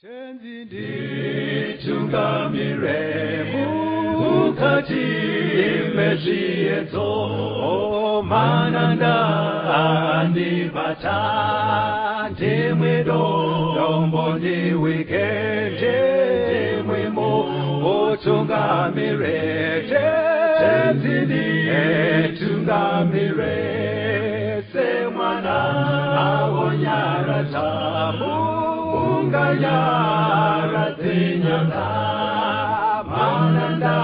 Tenzi nditungamire mukati mezviedzo, mananda andibata, ndimwe dombo ndiwike, ndimwe mutungamire. Tenzi nditungamire semwana awonyaradza munganyaradze nyanza, mananda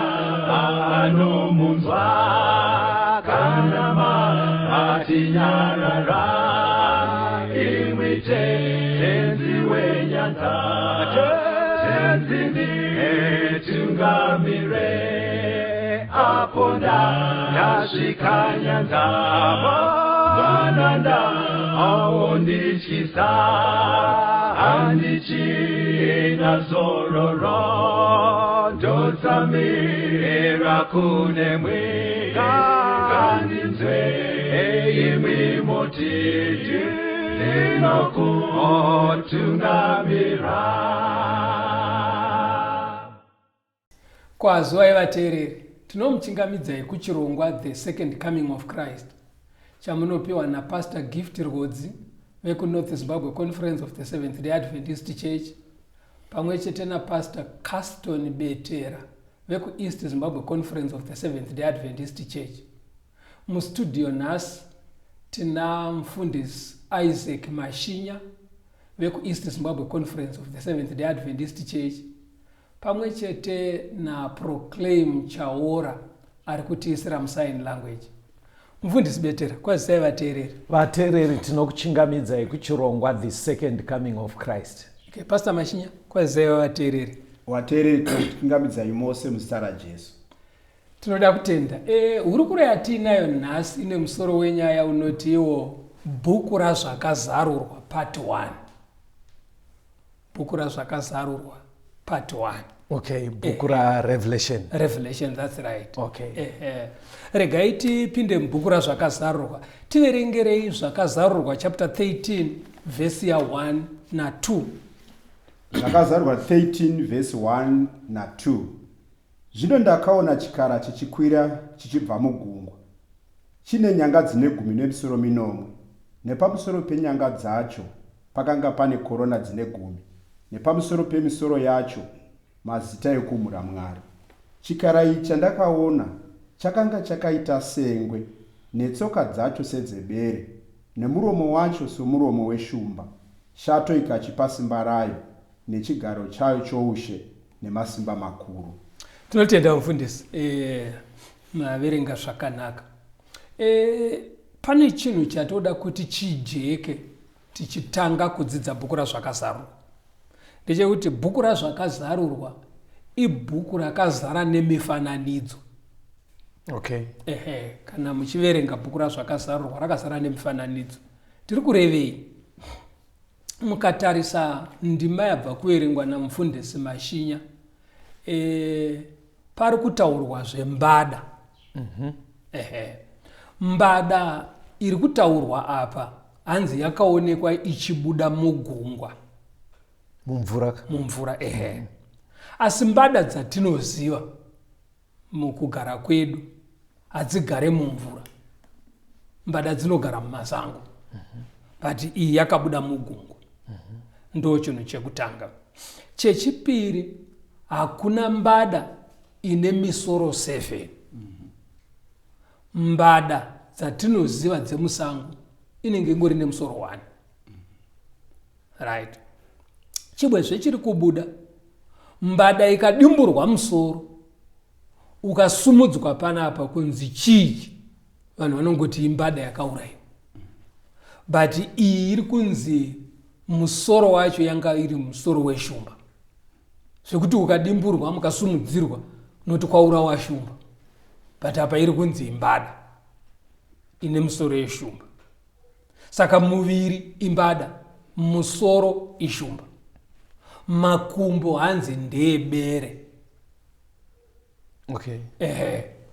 anomunzwa kana matinyarara, imwi Tenzi wenyanza. Tenzi nditungamire apo ndasvika nyanza, mananda aondityisa, handichina zororo, ndotsamira kunemwi, ngandinzwe imwi moti ndinokutungamira. Kwazivai vateereri, tinomuchingamidzai kuchirongwa The Second Coming of Christ chamunopiwa naPastor Gift Rwodzi vekuNorth Zimbabwe Conference of the Seventh Day Adventist Church pamwe chete naPastor Caston Betera vekuEast Zimbabwe Conference of the Seventh Day Adventist Church. Mustudio nhasi tina Mufundisi Isaac Mashinya vekuEast Zimbabwe Conference of the Seventh Day Adventist Church pamwe chete naProclaim Chaora ari kutiisira musign language. Mufundisi Betera, kwazisai vateereri. Vateereri, tinokuchingamidzai kuchirongwa The Second Coming of Christ. Okay, Pastor Mashinya, kwazisai vateereri. Vateereri, tinokuchingamidzai mose muzita raJesu. Tinoda kutenda. Hurukuro yatiinayo nhasi ine musoro wenyaya unoti iwo bhuku raZvakazarurwa part 1. Bhuku raZvakazarurwa part 1. Okay, bhuku raRevelation. Revelation, that's right. Okay. Regai tipinde mubhuku raZvakazarurwa. Tiverengerei Zvakazarurwa chapter 13 verse ya 1 na 2. Zvakazarurwa 13 verse 1 na 2. Zvino ndakaona chikara chichikwira chichibva mugungwa, chine nyanga dzine gumi nemisoro minomwe, nepamusoro penyanga dzacho pakanga pane korona dzine gumi, nepamusoro pemisoro yacho mazita ekumhura Mwari. Chikara ichi chandakaona chakanga chakaita sengwe, netsoka dzacho sedzebere, nemuromo wacho somuromo weshumba. Shato ikachipa simba rayo, nechigaro chayo choushe, nemasimba makuru. Tinotenda mufundisi, maverenga zvakanaka. Pane chinhu chatoda kuti chijeke tichitanga kudzidza bhuku raZvakazarurwa, ndechekuti bhuku raZvakazarurwa ibhuku rakazara nemifananidzo. Okay. Kana muchiverenga bhuku raZvakazarurwa rakazara nemifananidzo, tiri kurevei? Mukatarisa ndima yabva kuverengwa namufundisi Mashinya, pari kutaurwa zvembada. Mbada iri kutaurwa apa hanzi yakaonekwa ichibuda mugungwa. Mumvura. Mumvura, ehe. Asi mbada dzatinoziva mukugara kwedu hadzigare mumvura. Mbada dzinogara mumasango. But iyi yakabuda mugungwa. Ndo chinhu chekutanga. Chechipiri, hakuna mbada ine misoro 7. Mbada dzatinoziva dzemusango inenge ingori nemusoro 1. Right. Chimwezve chiri kubuda, mbada ikadimburwa musoro ukasumudzwa panapa kunzi chii, vanhu vanongoti imbada yakaurayiwa. But iyi iri kunzi musoro wacho yanga iri musoro weshumba, zvekuti ukadimburwa mukasumudzirwa unoti kwaurawa shumba, but apa iri kunzi imbada ine musoro yeshumba. Saka muviri imbada, musoro ishumba, makumbo hanzi ndeebere. Okay.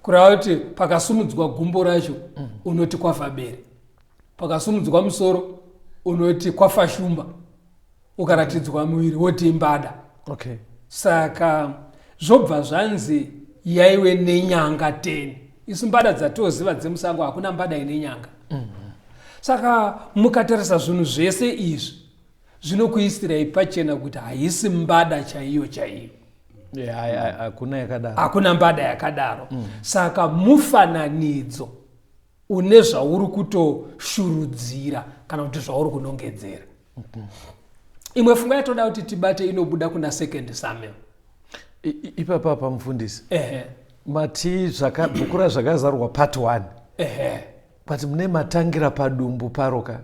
Kureva kuti pakasumudzwa gumbo racho unoti kwafa bere, pakasumudzwa musoro unoti kwafa shumba. Ukaratidzwa muviri woti imbada. Okay. Saka zvobva zvanzi yaiwe nenyanga 10. Isu mbada dzatoziva dzemusango hakuna mbada ine nyanga. Saka mukatarisa zvinhu zvese izvi zvinokuisirai pachena kuti haisi mbada chaiyo chaiyo. Hakuna yakadaro. Hakuna mbada yakadaro. Saka mufananidzo une zvauri kutoshurudzira kana kuti zvauri kunongedzera. Imwe pfungwa yatoda kuti tibate inobuda kuna Second Samuel. Ipapa pamufundisi. Mati bhuku razvakazarurwa part 1. But mune matangira padumbu paroka.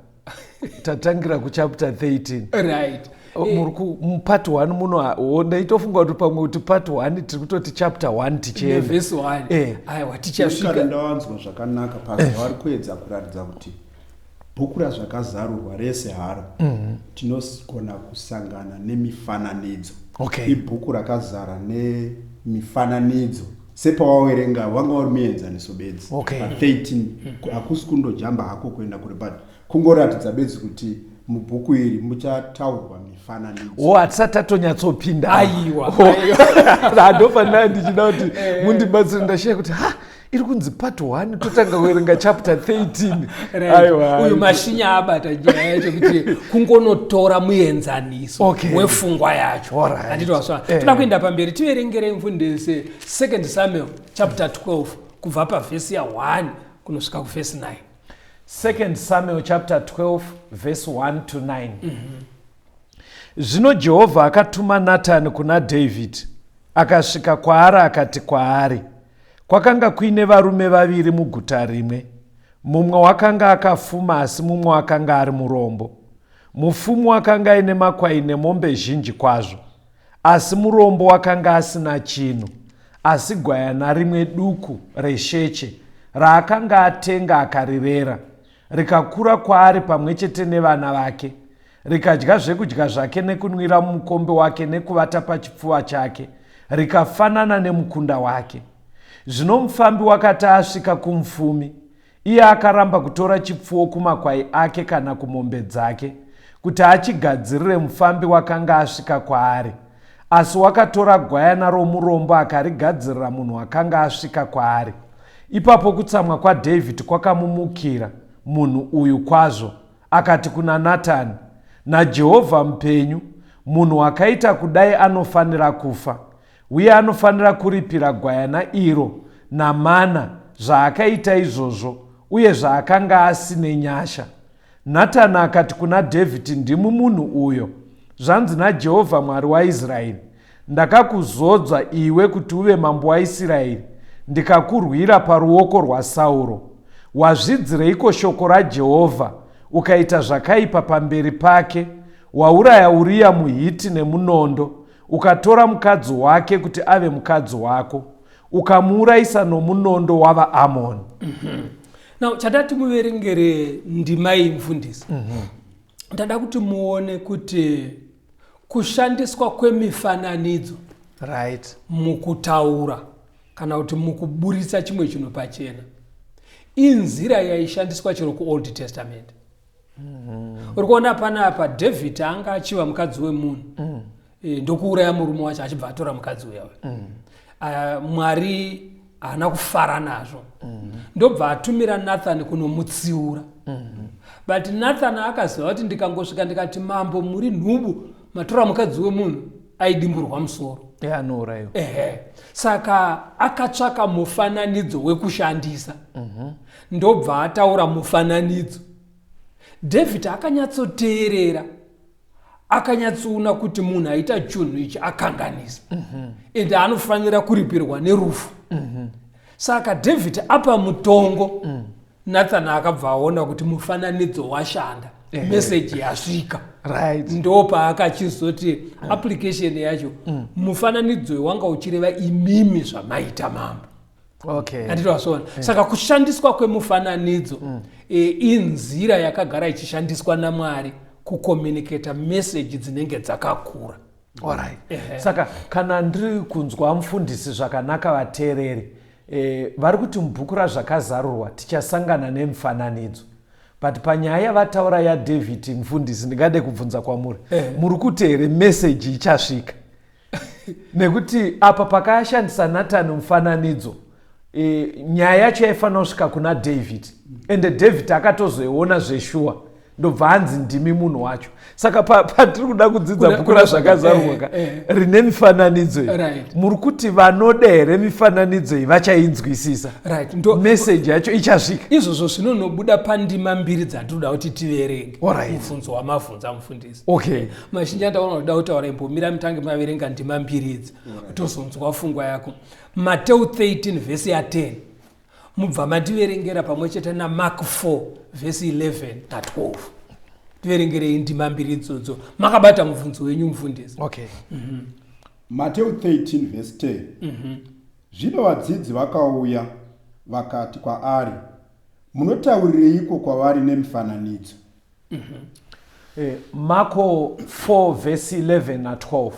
Tatangira kuchapter 13. Right. Muri mupart 1 muno, ndaitofunga kuti pamwe kuti part 1 tiri kutoti chapter 1 tichienda. Nevhesi 1. Aiwa, tichasvika. Kana ndawanzwa zvakanaka, pasi vari kuedza kuratidza kuti bhuku razvakazarurwa rese haro tinogona kusangana nemifananidzo. Ibhuku rakazara nemifananidzo, sepawawerenga wanga uri muenzaniso bedzi. Pa13 hakusi kundojamba hako kuenda kure, but kungoratidza bedzi kuti mubhuku iri muchataurwa mifananidzo. O, hatisati tatonyatsopinda. Aiwa. Handofanira ndichida kuti mundibatsire, ndashiya kuti ha, iri kunzi part 1, totanga kuverenga chapter 13. Aiwa. Uyu mashinya abata nyaya yacho kuti kungonotora muenzaniso wefungwa yacho. Handiti waswa? Toda kuenda pamberi, tiverengere mufundisi Second Samuel chapter 12 kubva pavhesi ya1 kunosvika kuvhesi 9. Second Samuel chapter 12 verse 1 to 9. Zvino Jehovha akatuma Natani kuna Dhavhidhi. Akasvika kwaari akati kwaari, kwakanga kuine varume vaviri muguta rimwe. Mumwe wakanga akafuma, asi mumwe wakanga ari murombo. Mufumi wakanga aine makwai nemombe zhinji kwazvo, asi murombo wakanga asina chinhu asi gwayana rimwe duku resheche raakanga atenga akarirera, rikakura kwaari pamwe chete nevana vake, rikadya zvekudya zvake nekunwira mumukombe wake nekuvata pachipfuva chake, rikafanana nemukunda wake. Zvino mufambi wakati asvika kumufumi, iye akaramba kutora chipfuwo kumakwai ake kana kumombe dzake kuti achigadzirire mufambi wakanga asvika kwaari, asi wakatora gwayana romurombo akarigadzirira munhu akanga asvika kwaari. Ipapo kutsamwa kwaDhavhidhi kwakamumukira munhu uyu kwazvo, akati kuna Natani, "NaJehovha mupenyu, munhu akaita kudai anofanira kufa, uye anofanira kuripira gwayana iro namana zvaakaita izvozvo uye zvaakanga asine nyasha." Natani akati kuna Dhavhidhi, "Ndimi munhu uyo. Zvanzi naJehovha Mwari waIsraeri, ndakakuzodza iwe kuti uve mambo waIsraeri, ndikakurwira paruoko rwaSauro. Wazvidzireiko shoko raJehovha ukaita zvakaipa pamberi pake? Wauraya Uriya muHiti nemunondo, ukatora mukadzi wake kuti ave mukadzi wako, ukamuurayisa nomunondo wavaAmoni." Now chatati muverengere ndima iyi, mufundisi, ndada kuti muone kuti kushandiswa kwemifananidzo mukutaura kana kuti mukuburitsa chimwe chinhu pachena inzira yaishandiswa chero kuOld Testament. Uri kuona panapa David anga achiva mukadzi wemunhu, ndokuuraya murume wacho, achibva atora mukadzi uya. Mwari haana kufara nazvo, ndobva atumira Nathan kunomutsiura. But Nathan akaziva kuti ndikangosvika ndikati, "Mambo, muri nhubu, matora mukadzi wemunhu," aidimburwa musoro. Anourayiwa. Ehe, saka akatsvaka mufananidzo wekushandisa, ndobva ataura mufananidzo. David akanyatsoteerera, akanyatsoona kuti munhu aita chinhu ichi akanganisa, ende anofanira kuripirwa nerufu. Saka David apa mutongo, Nathan akabva aona kuti mufananidzo washanda, meseji yasvika. Ndo paakachizoti application yacho, mufananidzo wanga uchireva imimi zvamaita, mambo. Handiti wasona? Saka kushandiswa kwemufananidzo inzira yakagara ichishandiswa naMwari kucommunicata meseji dzinenge dzakakura. Alright. Saka kana ndiri kunzwa mufundisi zvakanaka, vateereri, vari kuti mubhuku razvakazarurwa tichasangana nemifananidzo. But panyaya yavataura yaDavid, mufundisi, ndingade kubvunza kwamuri. Muri kuti here meseji ichasvika? Nekuti apa pakashandisa Natani mufananidzo, nyaya yacho yaifanira kusvika kuna David, ende David akatozoiona zveshuwa, ndobva hanzi ndimi munhu wacho. Saka patiri kuda kudzidza bhuku raZvakazarurwa ka, rine mifananidzo iyi, muri kuti vanoda here mifananidzo iyi vachainzwisisa? Right. Meseji yacho ichasvika? Izvozvo zvinonobuda pandima mbiri dzatinoda kuti tiverenge. Mubvunzo wamavhunza, mufundisi, mazhinji andaona kuda kutaura, imbomira mutange maverenga ndima mbiri idzi, tozonzwa fungwa yako. Mateu 13 vhesi ya10, mubva mativerengera pamwe chete naMark 4 vhesi 11 na12. Tiverengerei ndima mbiri idzodzo makabata mubvunzo wenyu, mufundisi. Okay. Mateu 13 vhesi 10. Zvino vadzidzi vakauya vakati kwaari, "Munotaurireiko kwavari nemifananidzo?" Marko 4 vhesi 11 na12,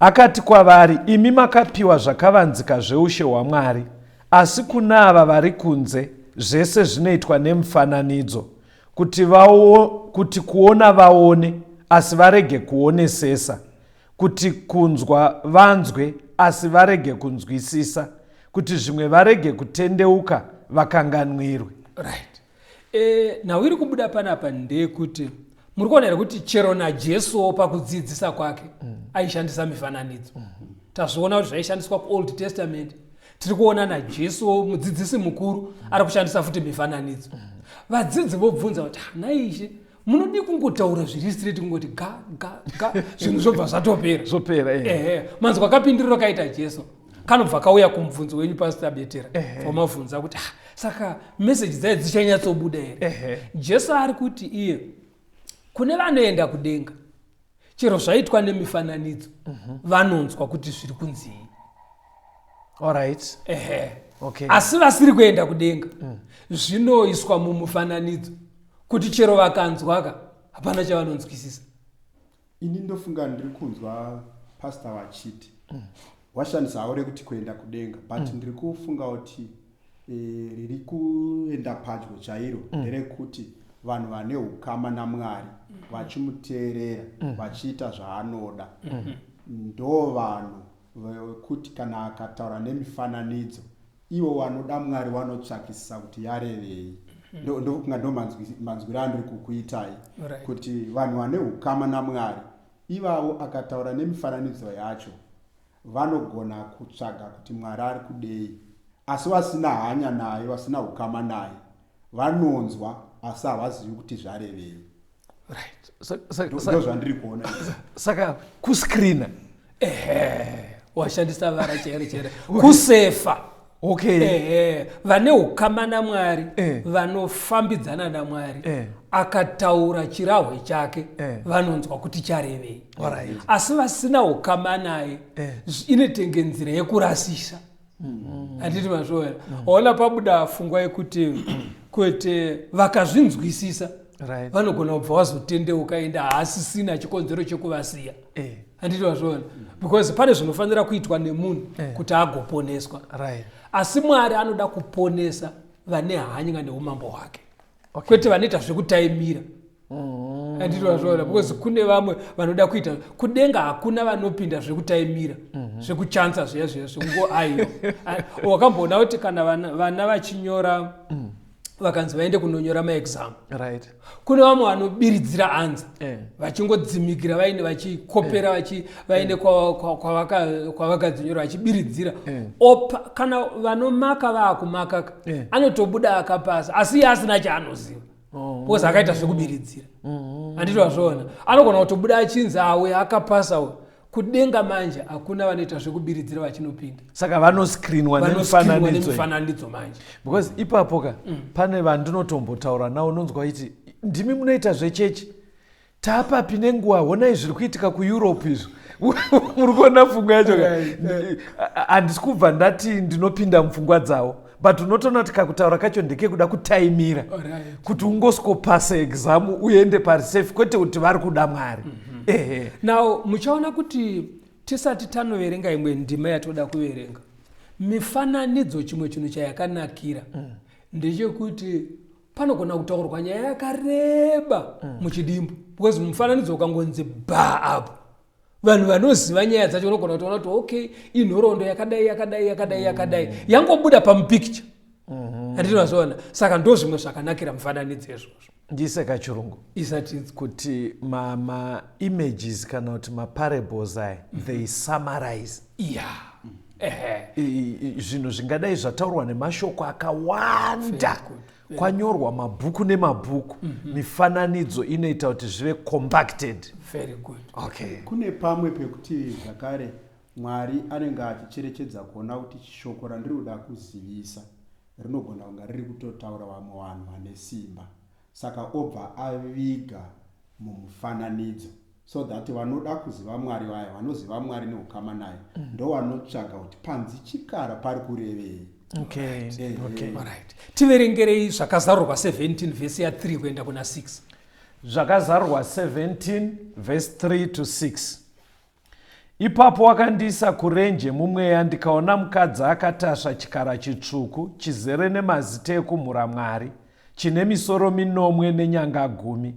akati kwavari, "Imi makapiwa zvakavanzika zveushe hwaMwari, asi kuna ava vari kunze zvese zvinoitwa nemufananidzo, kuti kuona vaone asi varege kuonesesa, kuti kunzwa vanzwe asi varege kunzwisisa, kuti zvimwe varege kutendeuka vakanganwirwe." Right. Nhau iri kubuda panapa ndeyekuti muri kuona here kuti chero naJesuwo pakudzidzisa kwake aishandisa mifananidzo? Tazviona kuti zvaishandiswa kuOld Testament. Tiri kuona naJesuwo, mudzidzisi mukuru, ari kushandisa futi mifananidzo. Vadzidzi vobvunza kuti, "Ah, naishe, munodi kungotaura zviri straight, kungoti ga ga ga, zvinhu zvobva zvatopera." Zvopera. Ehe, manzwa kapindiriro kaita Jesu kanobva kauya kumubvunzo wenyu, Pastor Betera, wamabvunza kuti, "Ah, saka meseji dzayo dzichanyatsobuda here?" Jesu ari kuti iye kune vanoenda kudenga, chero zvaitwa nemifananidzo, vanonzwa kuti zviri kunzii. Ehe. Asi vasiri kuenda kudenga, zvinoiswa mumufananidzo kuti chero vakanzwaka, hapana chavanonzwisisa. Ini ndofunga ndiri kunzwa pastor vachiti washandisa hawo rekuti kuenda kudenga, but ndiri kufunga kuti riri kuenda padyo chairo nderekuti vanhu vane ukama naMwari, vachimuteerera, vachiita zvaanoda, ndo vanhu vekuti kana akataura nemifananidzo, ivo vanoda Mwari vanotsvakisisa kuti yarevei. Ndofunga ndo manzwiro andiri kukuitai, kuti vanhu vane ukama naMwari ivavo, akataura nemifananidzo yacho, vanogona kutsvaga kuti Mwari ari kudei, asi vasina hanya naye, vasina ukama naye, vanonzwa asi havazivi kuti zvarevei. Ndo zvandiri kuona. Saka kuscreena. Ehe, washandisa vara chairo chairo, kusefa. Ehe, vane ukama naMwari, vanofambidzana naMwari, akataura chirahwe chake, vanonzwa kuti charevei. Asi vasina ukama naye, inetenge nzira yekurasisa. Handiti mazvoera? Waona pabuda pfungwa yekuti kwete vakazvinzwisisa, vanogona kubva vazotendeuka, ende haasisina chikonzero chekuvasiya. Handiti vazviona? Because pane zvinofanira kuitwa nemunhu kuti agoponeswa. Asi Mwari anoda kuponesa vane hanya neumambo hwake, kwete vanoita zvekutaimira. Handiti vazviona? Because kune vamwe vanoda kuita kudenga, hakuna vanopinda zvekutaimira, zvekuchanza zviya zviya, zvekungo aiwa. Wakamboona kuti kana vana vachinyora, vakanzi vaende kunonyora maexam, kune vamwe vanobiridzira anza, vachingodzimikira vaine, vachikopera, vaine kwavakadzinyora vachibiridzira. Opa kana vanomaka vaakumakaka, anotobuda akapasa, asi iye asina chaanoziva, because akaita zvekubiridzira. Handiti vazviona? Anogona kutobuda achinzi awe akapasa uyu. Kudenga manje hakuna vanoita zvekubiridzira vachinopinda. Saka vanoscreenwa Vanoscreenwa nemifananidzo iyi. Nemifananidzo manje. Because ipapo ka, pane vandinotombotaura nawo, unonzwa iti, "Ndimi munoita zvechechi, taapapi nenguva? Honai zviri kuitika kuEurope izvo." Muri kuona pfungwa yacho ka? Handisi kubva ndati ndinopinda mupfungwa dzavo, but unotoona kuti kakutaura kacho ndekekuda kutaimira, kuti ungosvopasa exam uende pari safe, kwete kuti vari kuda Mwari. Ehe. Now muchaona kuti tisati tanoverenga imwe ndima yatoda kuverenga, mifananidzo chimwe chinhu chayakanakira ndechekuti Panogona kutaurwa nyaya yakareba muchidimbu, because mufananidzo ukangonzi ba apo, vanhu vanoziva nyaya dzacho unogona kutoona kuti okay, inhoroondo yakadai, yakadai, yakadai, yakadai, yangobuda pamupicture. Handiti mazviona? Saka ndo zvimwe zvakanakira mufananidzo izvozvo. Ndise kachirungu. Isati. Kuti maimages kana kuti maparables aya, they summarize ya ehe zvinhu zvingadai zvataurwa nemashoko akawanda, Very good. kwanyorwa mabhuku nemabhuku. Mifananidzo inoita kuti zvive compacted. Very good. Okay. Kune pamwe pekuti zvakare Mwari anenge achicherechedza kuona kuti shoko randiri kuda kuzivisa rinogona kunga riri kutotaura vamwe vanhu vane simba, saka obva aviga mumufananidzo so that vanoda kuziva Mwari, vaya vanoziva Mwari neukama naye, ndo vanotsvaga kuti panzi chikara pari kurevei. Alright, tiverengerei Zvakazarurwa 17 vhesi ya3 kuenda kuna 6. Zvakazarurwa 17 verse 3 to 6. Ipapo wakandiisa kurenje mumweya, ndikaona mukadzi akatasva chikara chitsvuku, chizere nemazita ekumhura Mwari, chine misoro minomwe nenyanga 10.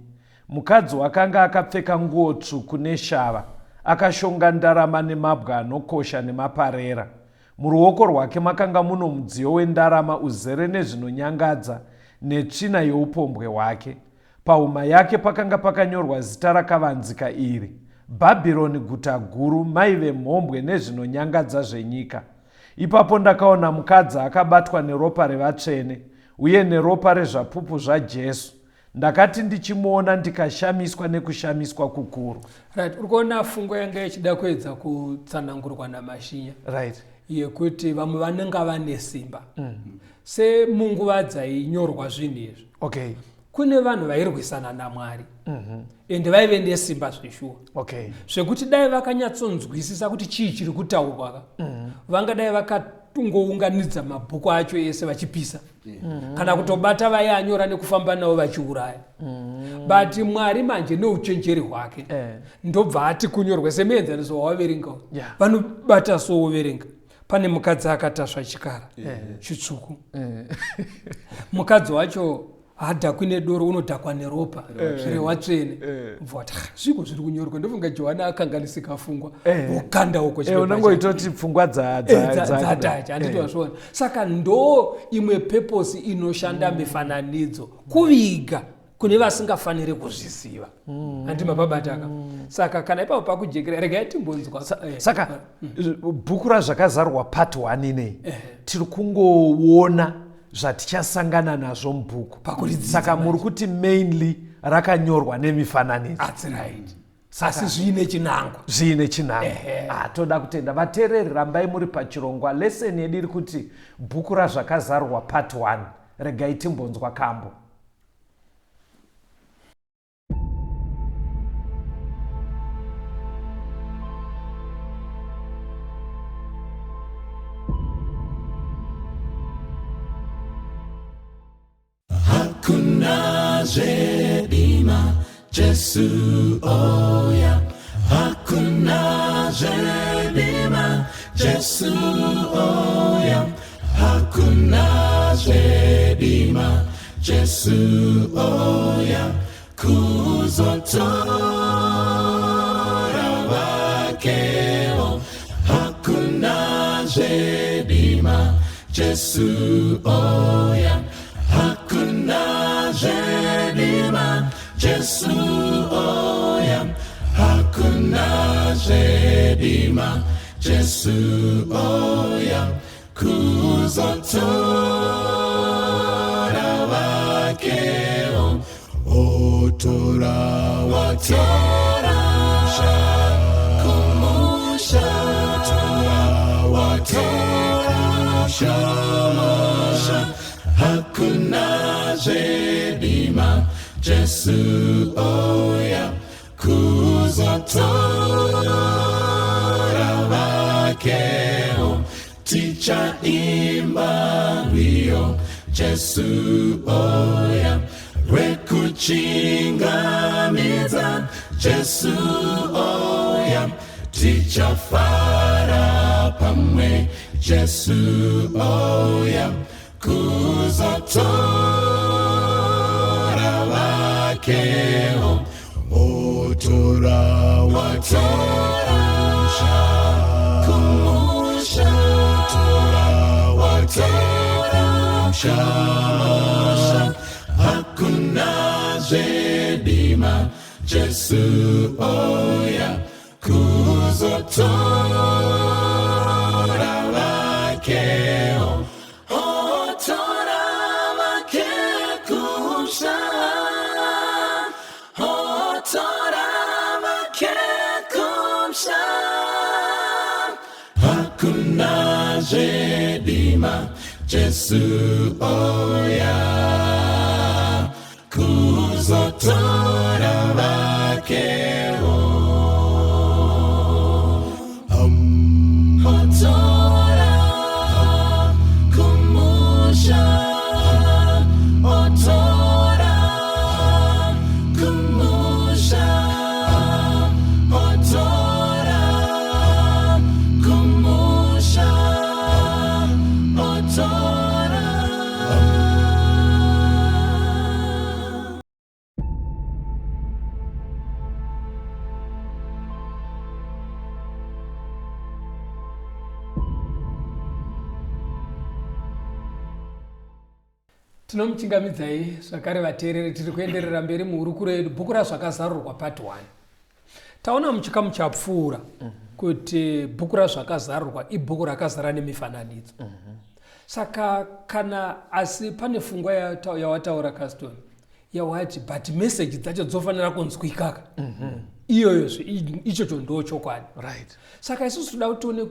Mukadzi wakanga akapfeka nguo tsvuku neshava, akashonga ndarama nemabwe anokosha nemaparera. Muruoko rwake makanga muno mudziyo wendarama uzere nezvinonyangadza netsvina youpombwe hwake. Pahuma yake pakanga pakanyorwa zita rakavanzika iri: Bhabhironi guta guru, mai vemhombwe nezvinonyangadza zvenyika. Ipapo ndakaona mukadzi akabatwa neropa revatsvene uye neropa rezvapupu zvaJesu. Ndakati ndichimuona, ndikashamiswa nekushamiswa kukuru. Right, uri kuona fungo yanga ichida kuedza kutsanangurwa naMashinya, yekuti vamwe vanenge vane simba. Semunguva dzainyorwa zvinhu izvi, kune vanhu vairwisana naMwari, ende vaive nesimba zveshuwa, zvekuti dai vakanyatsonzwisisa kuti chii chiri kutaurwa ka, vangadai vakatongounganidza mabhuku acho ese vachipisa, kana kutobata vaianyora nekufamba navo vachiuraya. But Mwari manje neuchenjeri hwake ndobva ati kunyorwe semuenzaniso wawaverengawo. Vanobata so, woverenga pane mukadzi akatasva chikara chitsvuku. Mukadzi wacho hadhakwi nedoro, unodhakwa neropa rewatsvene. Bva wati, "Ah, zviko zviri kunyorwa? Ndofunga Johani akanganisika fungwa." Wokanda uko chipepa Unenge chake. uitoti pfungwa Dzatacha, handiti wazviona? Saka ndo imwe purpose inoshanda mifananidzo, kuviga kune vasingafaniri kuzviziva. Handi mapabataka? Saka kana ipapo pakujekera, regai timbonzwa. Saka bhuku raZvakazarurwa part 1 inei, tiri kungoona zvatichasangana nazvo mubhuku. Pakuridzidza. Saka muri kuti mainly rakanyorwa nemifananidzo. That's right, asi zviine chinangwa. Zviine chinangwa. Ah, toda kutenda vateereri. Rambai muri pachirongwa. Lesson yedu iri kuti bhuku raZvakazarurwa part 1. Regai timbonzwa kambo. Hakuna zvedima, Jesu oya. Hakuna zvedima, Jesu oya. Hakuna zvedima, Jesu oya. Kuzotora vakeo. Hakuna zvedima, Jesu oya. Hakuna zvedima, Jesu oya. Hakuna zvedima, Jesu oya. Kuzotora vakeo. Otora watora kumusha. Watora kumusha. Hakuna zvedima, Jesu oya. Kuzotora vakeo. Tichaimba rwiyo, Jesu oya. Rwekuchingamidza, Jesu oya. Tichafara pamwe, Jesu oya. Kuzotora. Vakeo Otora wake kumusha Kumusha Otora wake kumusha Hakuna zvedima Jesu oya Kuzotora vakeo Otora vake kumusha Otora vake kumusha Hakuna zvedima Jesu oya Kuzotora vakeo Otora kumusha Otora kumusha Otora kumusha Otora. Tinomuchingamidzai zvakare vateereri, tiri kuenderera mberi muhurukuro yedu bhuku raZvakazarurwa part 1. Taona muchikamu chapfuura kuti bhuku raZvakazarurwa ibhuku rakazara nemifananidzo. Saka kana asi pane fungwa yawataura Caston yawati but message dzacho dzofanira kunzwikaka. Iyoyo ichocho ndo chokwadi. Saka isusu toda kuti tione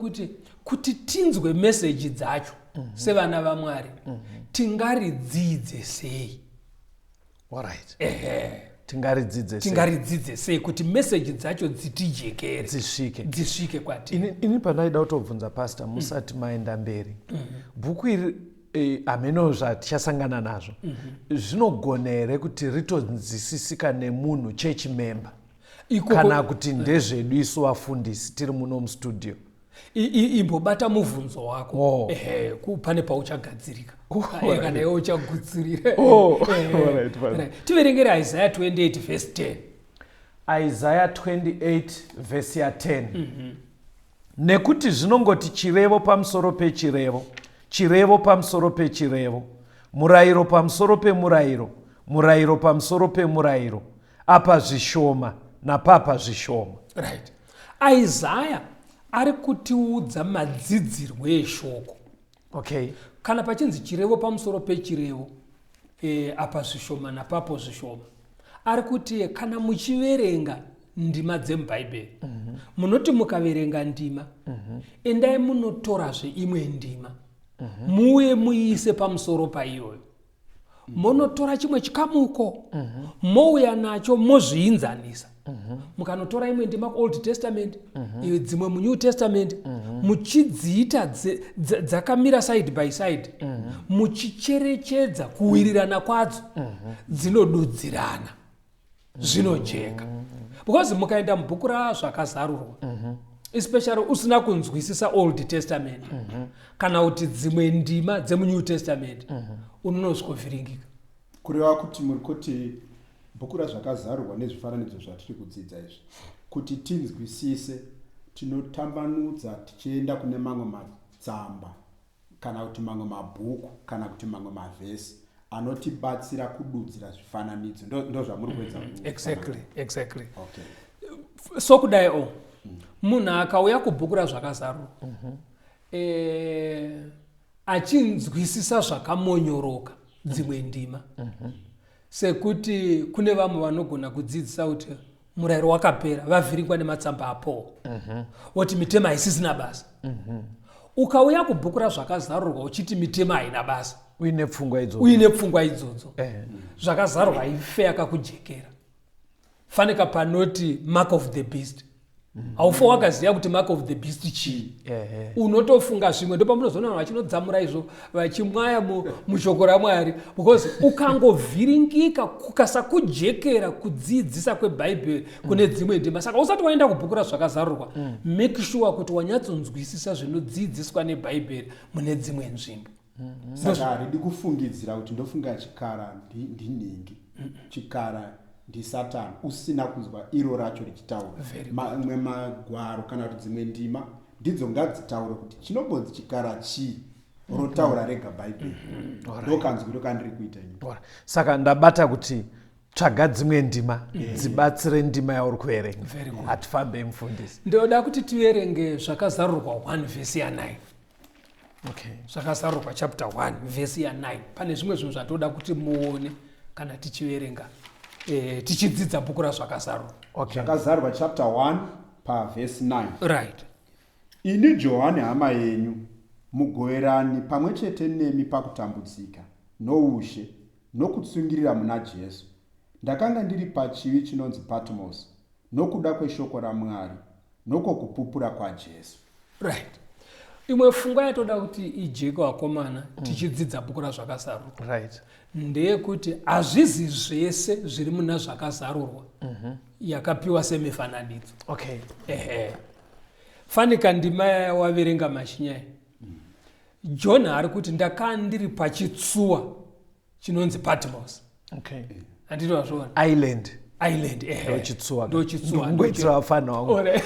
kuti tinzwe message dzacho sevana vaMwari, tingaridzidze sei? Alright. Tingaridzidze sei? Tingaridzidze sei kuti message dzacho dzitijekere, dzisvike, dzisvike kwatiri? Ini pandaida kutobvunza pastor musati maenda mberi, bhuku iri hameno zvatichasangana nazvo, zvinogona here kuti ritonzwisisika nemunhu church member, kana kuti ndezvedu isu vafundisi tiri muno mustudio? Imbobata mubvunzo wako. Ehe, pane pauchagadzirika. Kana iwe uchagutsurira. Alright, fine. Right. Tiverengere Isaiah 28 verse 10. Isaiah 28 verse ya 10. Nekuti zvinongoti chirevo pamusoro pechirevo, chirevo pamusoro pechirevo, murayiro pamusoro pemurayiro, murayiro pamusoro pemurayiro, apa zvishoma napapa zvishoma. Right. Isaiah ari kutiudza madzidzirwo eshoko. Kana pachinzi chirevo pamusoro pechirevo, apa zvishoma napapo zvishoma, ari kuti kana muchiverenga ndima dzemubhaibheri, munoti mukaverenga ndima, endai munotorazve imwe ndima, muuye muiise pamusoro paiyoyo, monotora chimwe chikamuko, mouya nacho, mozviinzanisa. Mukanotora imwe ndima kuOld Testament, iyo dzimwe muNew Testament, muchidziita dzakamira side by side, muchicherechedza kuwirirana kwadzo, dzinodudzirana zvinojeka. Because mukaenda mubhuku raZvakazarurwa, especially usina kunzwisisa Old Testament kana kuti dzimwe ndima dzemuNew Testament, unonosvikovhiringika. Kureva kuti muri kuti bhuku raZvakazarurwa nezvifananidzo zvatiri kudzidza izvi, kuti tinzwisise, tinotambanudza tichienda kune mamwe matsamba kana kuti mamwe mabhuku kana kuti mamwe mavhesi anotibatsira kududzira zvifananidzo. Ndo zvamuri kuedza Exactly. So kudai o munhu akauya kubhuku raZvakazarurwa achinzwisisa zvakamonyoroka dzimwe ndima, sekuti kune vamwe vanogona kudzidzisa kuti murayiro wakapera, vavhiringwa nematsamba aPaul, woti mitemo haisisina basa. Ukauya kubhuku raZvakazarurwa uchiti mitemo haina basa, uine pfungwa idzodzo, uine pfungwa idzodzo, Zvakazarurwa haife yakakujekera. Fanika panoti mark of the beast, haufa wakaziva kuti mark of the beast chii. Unotofunga zvimwe. Ndopamunozoona vanhu vachinodzamura izvo, vachimwaya mushoko raMwari, because ukangovhiringika kukasakujekera kudzidzisa kwebhaibheri kune dzimwe ndima. Saka usati waenda kubhuku raZvakazarurwa, make sure kuti wanyatsonzwisisa zvinodzidziswa nebhaibheri mune dzimwe nzvimbo. Saka haridi kufungidzira kuti ndofunga chikara ndinhingi, chikara. ndisatani usina kunzwa iro racho richitaura. Very Mamwe magwaro kana kuti dzimwe ndima ndidzo ngadzitaure kuti chinombonzi chikara chii, rotaura rega Bhaibheri. Ndokanzwiro kandiri kuita ini. Alright. Saka ndabata kuti tsvaga dzimwe ndima dzibatsire ndima yauri kuverenga. Very good. Hatifambei, mufundisi. Ndoda kuti tiverenge Zvakazarurwa 1 vhesi ya9. Okay. Zvakazarurwa chapter 1 vhesi ya9. Pane zvimwe zvinhu zvatoda kuti muone kana tichiverenga, tichidzidza bhuku raZvakazarurwa. Okay. Zvakazarurwa chapter 1 pavhesi 9. Right. Ini Johani, hama yenyu, mugoverani pamwe chete nemi pakutambudzika noushe nokutsungirira muna Jesu, ndakanga ndiri pachiwi chinonzi Patmos nokuda kweshoko raMwari nokwokupupura kwaJesu. Right. Imwe pfungwa yatoda kuti ijeke, vakomana, tichidzidza bhuku raZvakazarurwa, ndeyekuti hazvizi zvese zviri muna Zvakazarurwa yakapiwa semifananidzo. Ehe, fanika ndima yawaverenga mashinyai, John ari kuti ndakaa ndiri pachitsuwa chinonzi Patmos. Handiti wazviona? Island. Island, ehe. Ndochitsuwa. Ndochitsuwa. Ndikungoitira vafana wangu, Alright.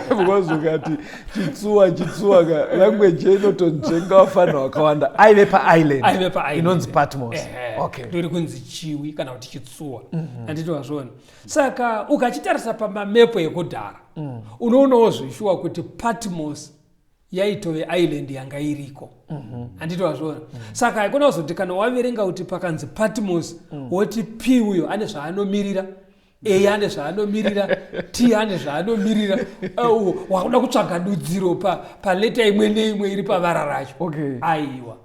because ukati chitsuwa, chitsuwa ka, language inotonzvenga vafana vakawanda. Aive paisland Aive paisland inonzi Patmos. Ehe. Ndori kunzi chiwi kana kuti chitsuwa, handiti wazviona? Saka ukachitarisa pamamepo ekudhara, unoonawo zveshuwa kuti Patmos yaitove island yanga iriko, handiti wazviona? Saka haikona kuzoti kana waverenga kuti pakanzi Patmos, woti P uyo ane zvaanomirira, A ane zvaanomirira, T ane zvaanomirira. Wakuda kutsvaga dudziro paleta imwe neimwe iri pavara racho. Aiwa,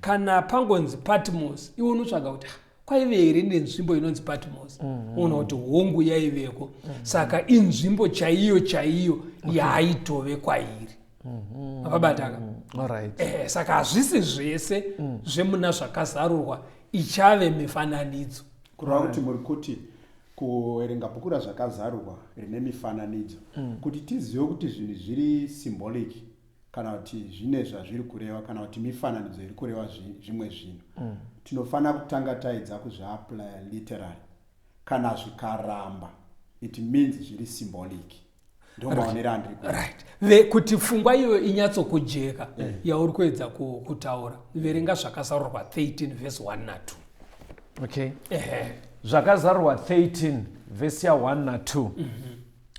kana pangonzi Patmos, iwe unotsvaga kuti, "Ah, kwaive here nenzvimbo inonzi Patmos?" Unoona kuti hongu, yaiveko. Saka inzvimbo chaiyo chaiyo yaaitove kwairi. Mapabataka? Alright. Saka hazvisi zvese zvemuna Zvakazarurwa ichave mifananidzo. Kureva kuti muri kuti kuverenga bhuku raZvakazarurwa rine mifananidzo, kuti tizive kuti zvinhu zviri symbolic kana kuti zvine zvazviri kureva kana kuti mifananidzo iri kureva zvimwe zvinhu, tinofanira kutanga taedza kuzviapplya literally. Kana zvikaramba, it means zviri symbolic. Ndo maonero andiri kuita. Right. Kuti pfungwa iyoyo inyatsokujeka yauri kuedza kutaura, verenga Zvakazarurwa 13 vhesi 1 na2. Okay. Ehe. Zvakazarurwa 13 vhesi ya1 na2.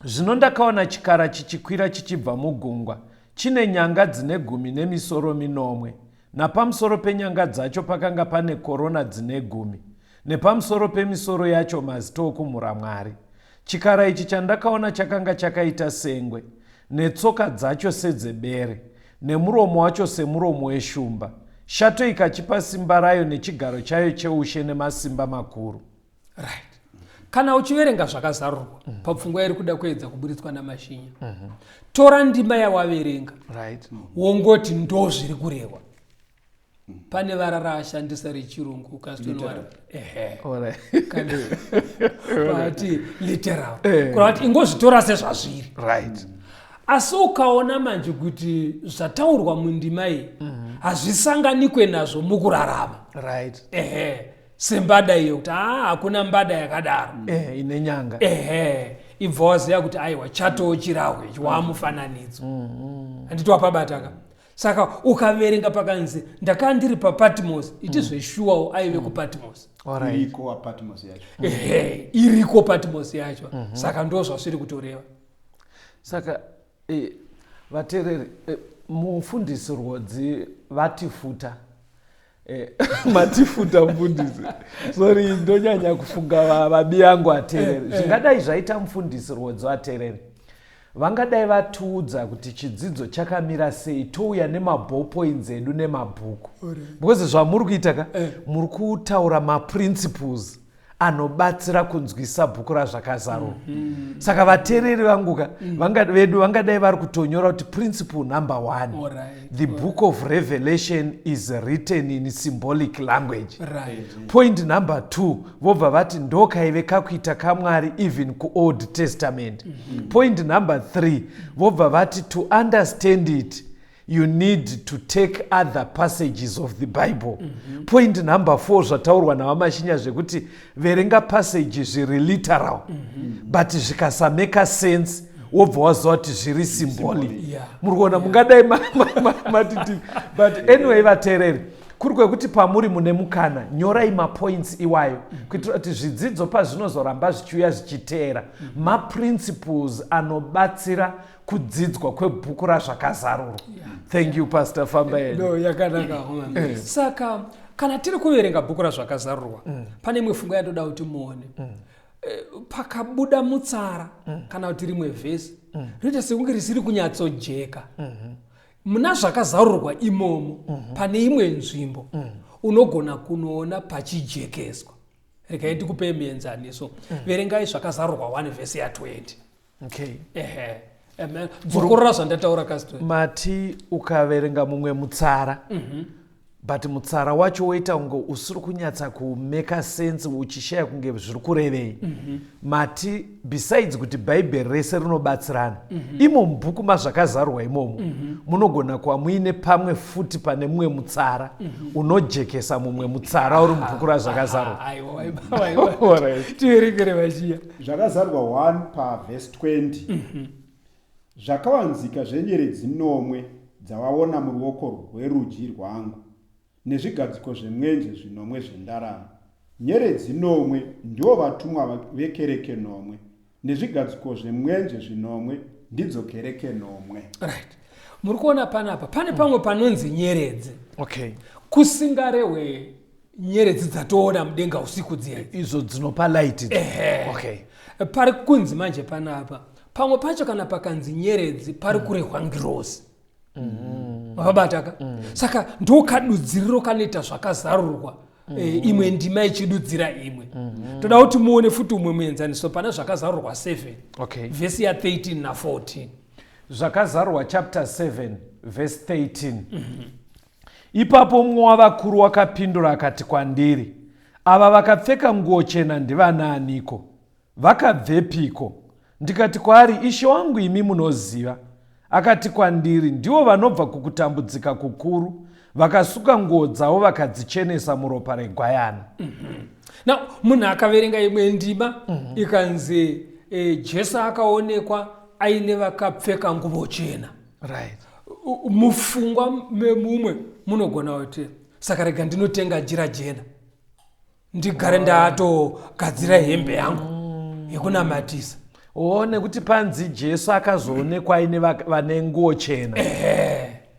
Zvino ndakaona chikara chichikwira chichibva mugungwa, chine nyanga dzine 10 nemisoro minomwe, napamusoro penyanga dzacho pakanga pane korona dzine 10, nepamusoro pemisoro yacho mazita okumhura Mwari. Chikara ichi chandakaona chakanga chakaita sengwe, netsoka dzacho sedzebere, nemuromo wacho semuromo weshumba. Shato ikachipa simba rayo nechigaro chayo cheushe nemasimba makuru. Right. Kana uchiverenga Zvakazarurwa, papfungwa iri kuda kuedza kuburitswa namashinya, tora ndima yawaverenga, wongoti ndo zviri kurehwa. Pane vara raashandisa rechirungu ukazitoona, ehe, kana pati literal, kureva kuti ingozvitora sezvazviri. Asi ukaona manje kuti zvataurwa mundima iyi hazvisanganikwe nazvo mukurarama, ehe, sembada iyo, kuti aa, hakuna mbada yakadaro Ine nyanga. Ehe, ibva waziva kuti aiwa, chatoo chirahwe ichi, waamufananidzo, handiti wapabataka? Saka ukaverenga pakanzi ndakaa ndiri paPatmos, iti zveshuwawo aive kuPatmos. Iriko aPatmos yacho. Ehe, iriko Patmos yacho. Saka ndo zvasviri kutoreva. Saka vateereri, mufundisi Rwodzi vatifuta. Matifuta mufundisi. Sorry, ndonyanya kufunga vabi yangu ateereri. Zvingadai zvaita mufundisi Rwodzi, ateereri vangadai vatiudza kuti chidzidzo chakamira sei, touya nemaballpoints edu nemabhuku, because zvamuri kuita ka, muri kutaura maprinciples anobatsira kunzwisa bhuku raZvakazarurwa. Saka vateereri vangu ka, vedu vangadai vari kutonyora kuti principle number one, the book of Revelation is written in symbolic language. Point number two, vobva vati ndokaive kakuita kaMwari even kuOld Testament. Point number three, vobva vati to understand it. You need to take other passages of the Bible. Point number 4, zvataurwa naVaMashinya zvekuti verenga passage zviri literal, but zvikasameka sense, wobva waziva kuti zviri symbolic. Muri kuona, mungadai matiti, but anyway, vateereri, kuri kwekuti pamuri mune mukana, nyorai mapoints iwayo kuitira kuti zvidzidzo pazvinozoramba zvichiuya zvichiteera, maprinciples anobatsira kudzidzwa kwebhuku raZvakazarurwa. Thank you, Pastor. Famba yenyu. No, yakanaka homa. Saka kana tiri kuverenga bhuku raZvakazarurwa, pane imwe pfungwa yandoda kuti muone. Pakabuda mutsara kana kuti rimwe vhesi rinoita sekunge risiri kunyatsojeka muna Zvakazarurwa imomo, pane imwe nzvimbo unogona kunoona pachijekeswa. Regai ndikupei muenzaniso. Verengai Zvakazarurwa 1 vhesi ya20. Ehe. Amen. Dzokorora zvandataura, Castor. Mati ukaverenga mumwe mutsara, but mutsara wacho woita kunge usiri kunyatsa kumeka sense, uchishaya kunge zviri kurevei, mati besides kuti Bhaibheri rese rinobatsirana, imo mubhuku maZvakazarurwa imomo munogona kuva muine pamwe futi pane mumwe mutsara unojekesa mumwe mutsara uri mubhuku raZvakazarurwa. Aiwa, waiba, waiba. Tiverengere, Vachiya. Zvakazarurwa 1 pavhesi 20: "Zvakavanzika zvenyeredzi nomwe dzawaona muruoko rwerudyi rwangu nezvigadziko zvemwenje zvinomwe zvendarama, nyeredzi nomwe ndivo vatumwa vekereke nomwe, nezvigadziko zvemwenje zvinomwe ndidzo kereke nomwe." Right, muri kuona panapa pane pamwe panonzi nyeredzi, kusingarehwe nyeredzi dzatoona mudenga usiku dziya. Idzo dzinopa light idzo. Ehe. Pari kunzi manje panapa pamwe pacho kana pakanzi nyeredzi, pari kurehwa ngirozi. Makabataka? Saka ndokadudziriro kanoita Zvakazarurwa, imwe ndima ichidudzira imwe. Toda kuti muone futi umwe muenzaniso pana Zvakazarurwa 7, vhesi ya13 na14. Zvakazarurwa chapter 7 verse 13: "Ipapo mumwe wavakuru wakapindura akati kwandiri, 'Ava vakapfeka nguo chena ndivanaaniko? Vakabvepiko?' Ndikati kwaari, 'Ishe wangu, imi munoziva.' Akati kwandiri, 'Ndivo vanobva kukutambudzika kukuru, vakasuka nguo dzavo vakadzichenesa muropa reGwayana.'" Now munhu akaverenga imwe ndima ikanzi Jesu akaonekwa aine vakapfeka nguvo chena, mupfungwa memumwe munogona kuti, saka rega ndinotenga jira jena, ndigare ndatogadzira hembe yangu yekunamatisa. O, nekuti panzi Jesu akazoonekwa aine vane nguo chena.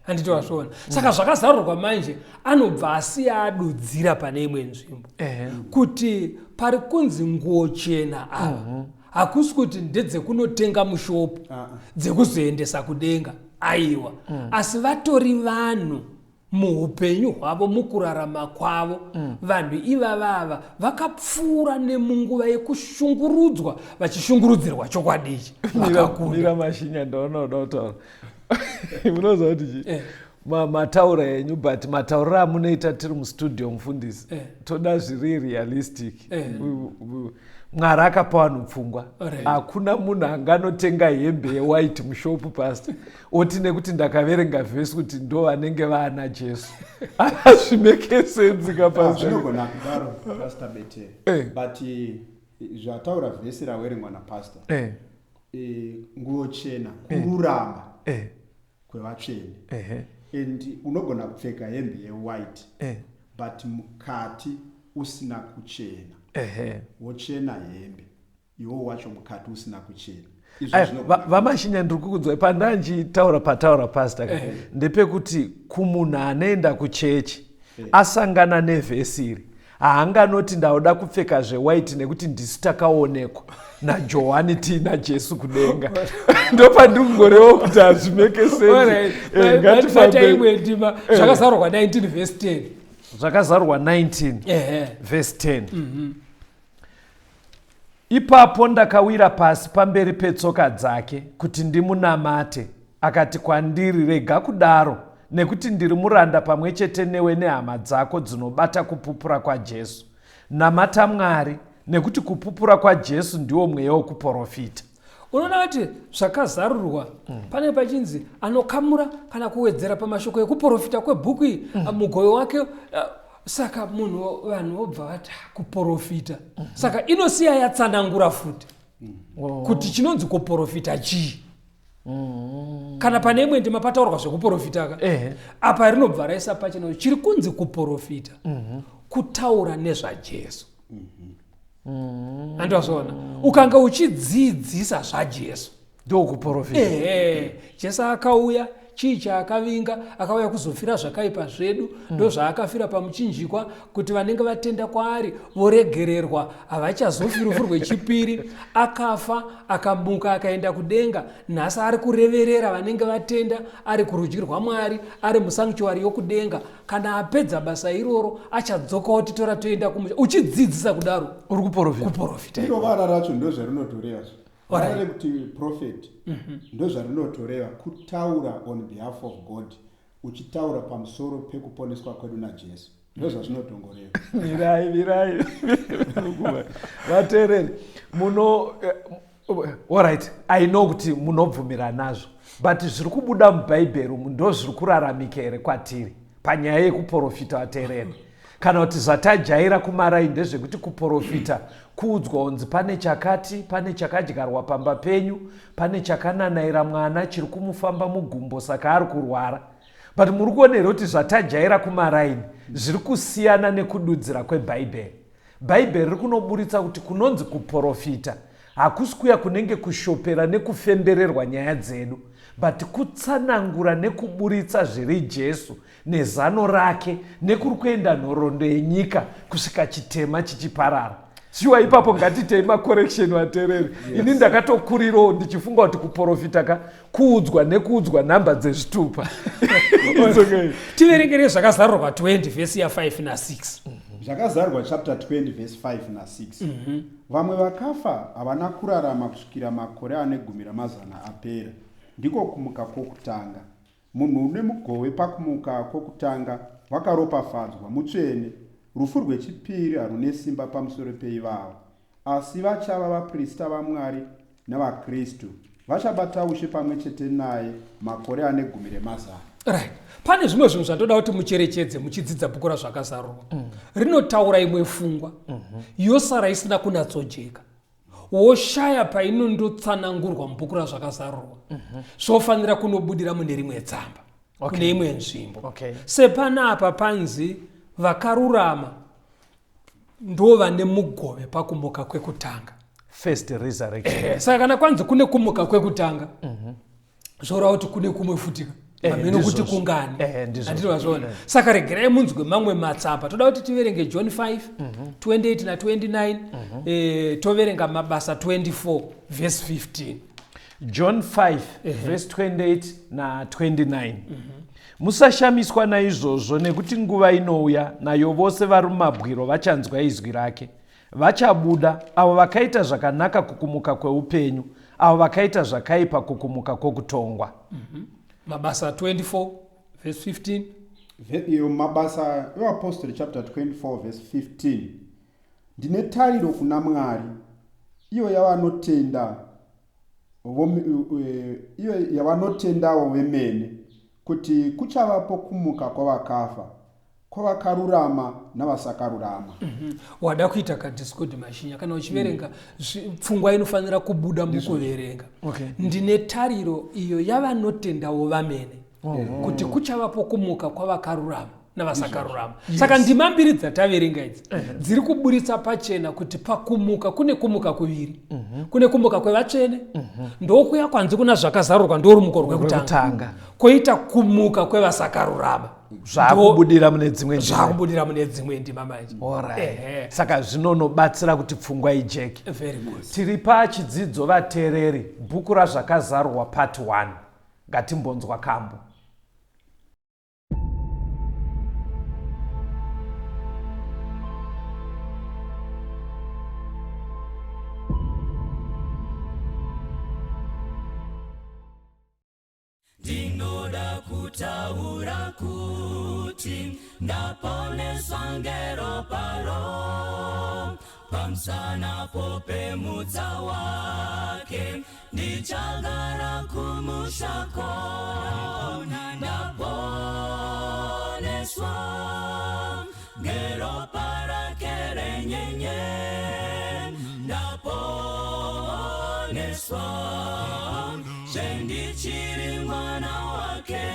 Handiti wazviona? Saka Zvakazarurwa manje anobva asiya adudzira pane imwe nzvimbo kuti pari kunzi nguo chena ava, hakusi kuti ndedzekunotenga mushopu dzekuzoendesa kudenga, aiwa, asi vatori vanhu muupenyu hwavo, mukurarama kwavo. Vanhu ivavava vakapfuura nemunguva yekushungurudzwa, vachishungurudzirwa chokwadi ichi, vakakunda. Mira, Mashinya, ndaona uda kutaura. Munoziva kuti chii? Mataura enyu, but matauriro amunoita tiri mustudio, mufundisi, toda zviri realistic. Mwari akapa vanhu pfungwa. Hakuna munhu anganotenga hembe yewhite mushopu, pastor, oti nekuti ndakaverenga vhesi kuti ndo vanenge vaana Jesu. Hazvimeke sense ka, pastor. Zvinogona kudaro, Pastor Bete, but zvataura vhesi rawerengwa napastor, nguo chena kururama kwevatsvene, and unogona kupfeka hembe yewhite, but mukati usina kuchena. Wochena hembe, iwo wacho mukati usina kuchena. Izvo Aya, zvinogona VaMashinya, ndiri kukudzwai pandanjitaura pataura pastor ka, ndepekuti kumunhu anoenda kuchechi asangana nevhesi iri, haanganoti ndauda kupfeka zvewhite nekuti ndisu takaonekwa naJohani tiina Jesu kudenga. Ndopandiri kungorewa kuti hazvimeke sense. Bata Ngatifambe. Imwe ndima, Zvakazarurwa 19 vhesi 10. Zvakazarurwa 19 vhesi 10: "Ipapo ndakawira pasi pamberi petsoka dzake kuti ndimunamate. Akati kwandiri, 'Rega kudaro, nekuti ndiri muranda pamwe chete newe nehama dzako dzinobata kupupura kwaJesu. Namata Mwari, nekuti kupupura kwaJesu ndiwo mweya wokuprofita.'" Unoona kuti zvakazarurwa pane pachinzi anokamura kana kuwedzera pamashoko ekuprofita kwebhuku iyi, mugove wake saka munhu vanhu vobva vati "Ah, kuprofita. Saka inosiya yatsanangura futi kuti chinonzi kuprofita chii. Kana pane imwe ndima pataurwa zvekuprofita ka, apa rinobva raisa pachena chiri kunzi kuprofita kutaura nezvaJesu. Andozviona ukanga uchidzidzisa zvaJesu, ndokuprofita. Ehe, Jesu akauya, chii chaakavinga? Akauya kuzofira zvakaipa zvedu, ndozvaakafira pamuchinjikwa, kuti vanenge vatenda kwaari voregererwa, havachazofi rufu rwechipiri. Akafa, akamuka, akaenda kudenga. Nhasi ari kureverera vanenge vatenda, ari kurudyi rwaMwari, ari musanctuary yokudenga. Kana apedza basa iroro, achadzoka otitora toenda kumusha. Uchidzidzisa kudaro, uri kuprofita. Kuprofita. Iro vara racho ndozvarinotoreva. Alright. Vara rekuti prophet ndozvarinotoreva, kutaura on behalf of God, uchitaura pamusoro pekuponeswa kwedu naJesu. Ndozvazvinotongoreva. Mirai, mirai, vateereri. Muno alright, I know kuti munobvumira nazvo, but zviri kubuda mubhaibheri umu ndo zviri kuraramika here kwatiri panyaya yekuprofita, vateereri? Kana kuti zvatajaira kumarai ndezvekuti kuprofita kuudzwa kunzi pane chakati, pane chakadyarwa pamba penyu, pane chakananaira mwana chiri kumufamba mugumbo, saka ari kurwara. But muri kuona here kuti zvatajaira kumaraini zviri kusiyana nekududzira kwebhaibheri? Bhaibheri riri kunoburitsa kuti kunonzi kuprofita hakusi kuya kunenge kushopera nekufembererwa nyaya dzedu, but kutsanangura nekuburitsa zviri Jesu nezano rake nekuri kuenda nhoroondo yenyika kusvika chitema chichiparara. Shuwa, ipapo ngatitei macorrection, vateereri. Ini ndakatokurirawo ndichifunga kuti kuprofita ka kuudzwa nekuudzwa nhamba dzezvitupa. It's okay. Tiverengere Zvakazarurwa 20 vhesi ya5 na6. Zvakazarurwa chapter 20 verse 5 na6. Vamwe vakafa havana kurarama kusvikira makore ane gumi ramazana apera. Ndiko kumuka kwokutanga. Munhu une mugove pakumuka kwokutanga wakaropafadzwa, mutsvene. Rufu rwechipiri harune simba pamusoro peivavo, asi vachava vaprista vaMwari navaKristu, vachabata ushe pamwe chete naye makore ane gumi remazana. Right, pane zvimwe zvinhu zvandoda kuti mucherechedze muchidzidza bhuku raZvakazarurwa. Rinotaura imwe pfungwa, yosara isina kunatsojeka, woshaya painondotsanangurwa mubhuku raZvakazarurwa. Zvofanira kunobudira mune rimwe tsamba, kune imwe nzvimbo. Sepanapa panzi vakarurama ndo vane mugove pakumuka kwekutanga. First resurrection. Saka kana kwanzi kune kumuka kwekutanga, zvoreva kuti kune kumwe futika. Hameno kuti Ndizvozvo. kungani. Ndizvozvo. Handiti vazviona? Saka regerai munzwe mamwe matsamba. Toda kuti tiverenge John 5 28 na29, toverenga Mabasa 24 verse 15. John 5 verse 28 na29. Musashamiswa naizvozvo, nekuti nguva inouya nayo vose vari mumabwiro vachanzwa izwi rake, vachabuda, avo vakaita zvakanaka kukumuka kweupenyu, avo vakaita zvakaipa kukumuka kwokutongwa. Mabasa 24 verse 15. Iyo Mabasa eVapostori chapter 24 verse 15. Ndine tariro kuna Mwari, iyo yavanotenda iyo yavanotendawo vemene, kuti kuchavapo kumuka kwavakafa, kwavakarurama navasakarurama. Wada kuita kadiscord mashinya kana uchiverenga, pfungwa inofanira kubuda mukuverenga. Ndine tariro iyo yavanotendawo vamene, kuti kuchavapo kumuka kwavakarurama navasakarurama. Saka ndima mbiri dzataverenga idzi dziri kuburitsa pachena kuti pakumuka kune kumuka kuviri. Kune kumuka kwevatsvene, ndokuya kwanzi kuna Zvakazarurwa ndorumuko rwekutanga. Rwekutanga. Kwoita kumuka kwevasakarurama. Zvakubudira mune dzimwe ndima. Zvakubudira mune dzimwe ndima manje. Alright. Ehe. Saka zvinonobatsira kuti pfungwa ijeke. Very good. Tiri pachidzidzo, vateereri, bhuku raZvakazarurwa part 1. Ngatimbonzwa kambo. Ndinoda kutaura kuti ndaponeswa ngeropa. Pamusana popemutsa wake ndichagara kumusha kona. Ndaponeswa ngeropa rake renyenye, ndaponeswa zvendichiri mwana wake.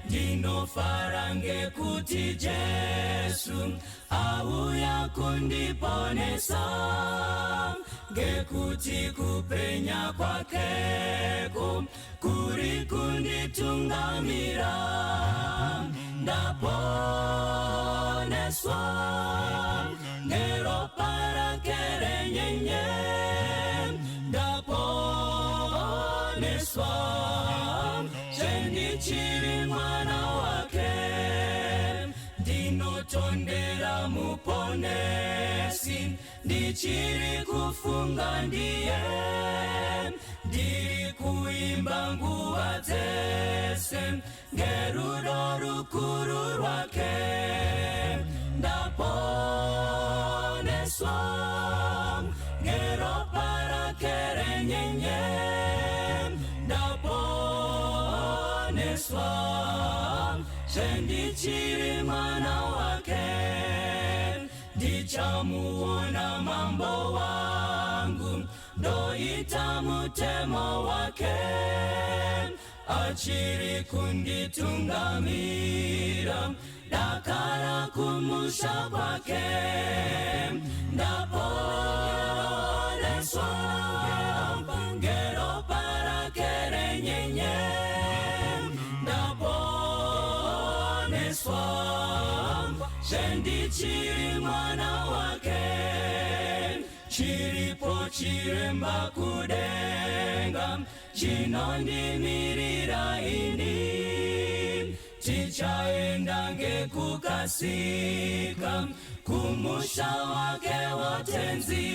Ndinofara ngekuti Jesu auya kundiponesa, ngekuti kupenya kwakeko kuri kunditungamira. Ndaponeswa ngeropa rake renyenye, ndaponeswa zvendichiri mwana wake. Ndinotondera Muponesi, ndichiri kufunga ndiye, ndiri kuimba nguva dzese ngerudo rukuru rwake. Ndaponeswa ngeropa rake renyenye, ndaponeswa zvendichiri mwana wake. Ndichamuona Mambo wangu, ndoita mutemo wake, achiri kunditungamira dakara kumusha kwake. Ndaponeswa ngeropa rake renyenye, ndaponeswa zvendichiri mwana wake. Chiripo chiremba kudenga chinondimirira ini, tichaenda ngekukasika kumusha wake watenzi.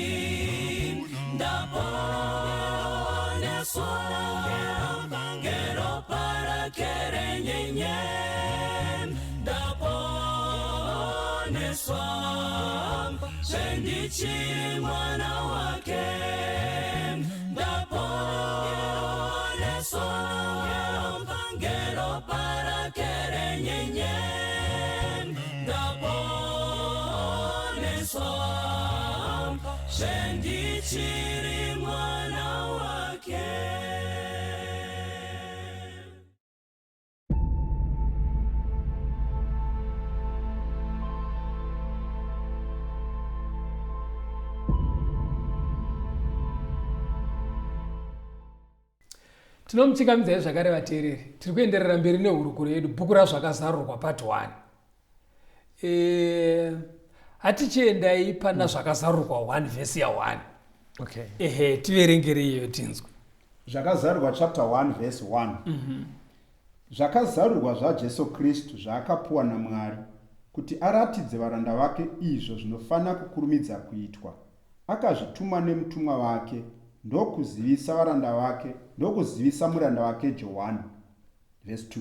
Ndaponeswa ngeropa rake renyenye, ndaponeswa zvendichiri mwana wake. Ndaponeswa ngeropa rake renyenye, ndaponeswa zvendichiri mwana wake. Tinomuchingamidzai zvakare vateereri. Tiri kuenderera mberi nehurukuro yedu, bhuku raZvakazarurwa part 1. Hatichiendai pana Zvakazarurwa 1 vhesi ya1. Ehe, tiverengere iyoyo tinzwe. Zvakazarurwa chapter 1 verse 1. Zvakazarurwa zvaJesu Kristu zvaakapuwa naMwari kuti aratidze varanda vake izvo zvinofanira kukurumidza kuitwa. Akazvituma nemutumwa wake ndokuzivisa varanda vake, ndokuzivisa muranda wake Johani. Verse 2.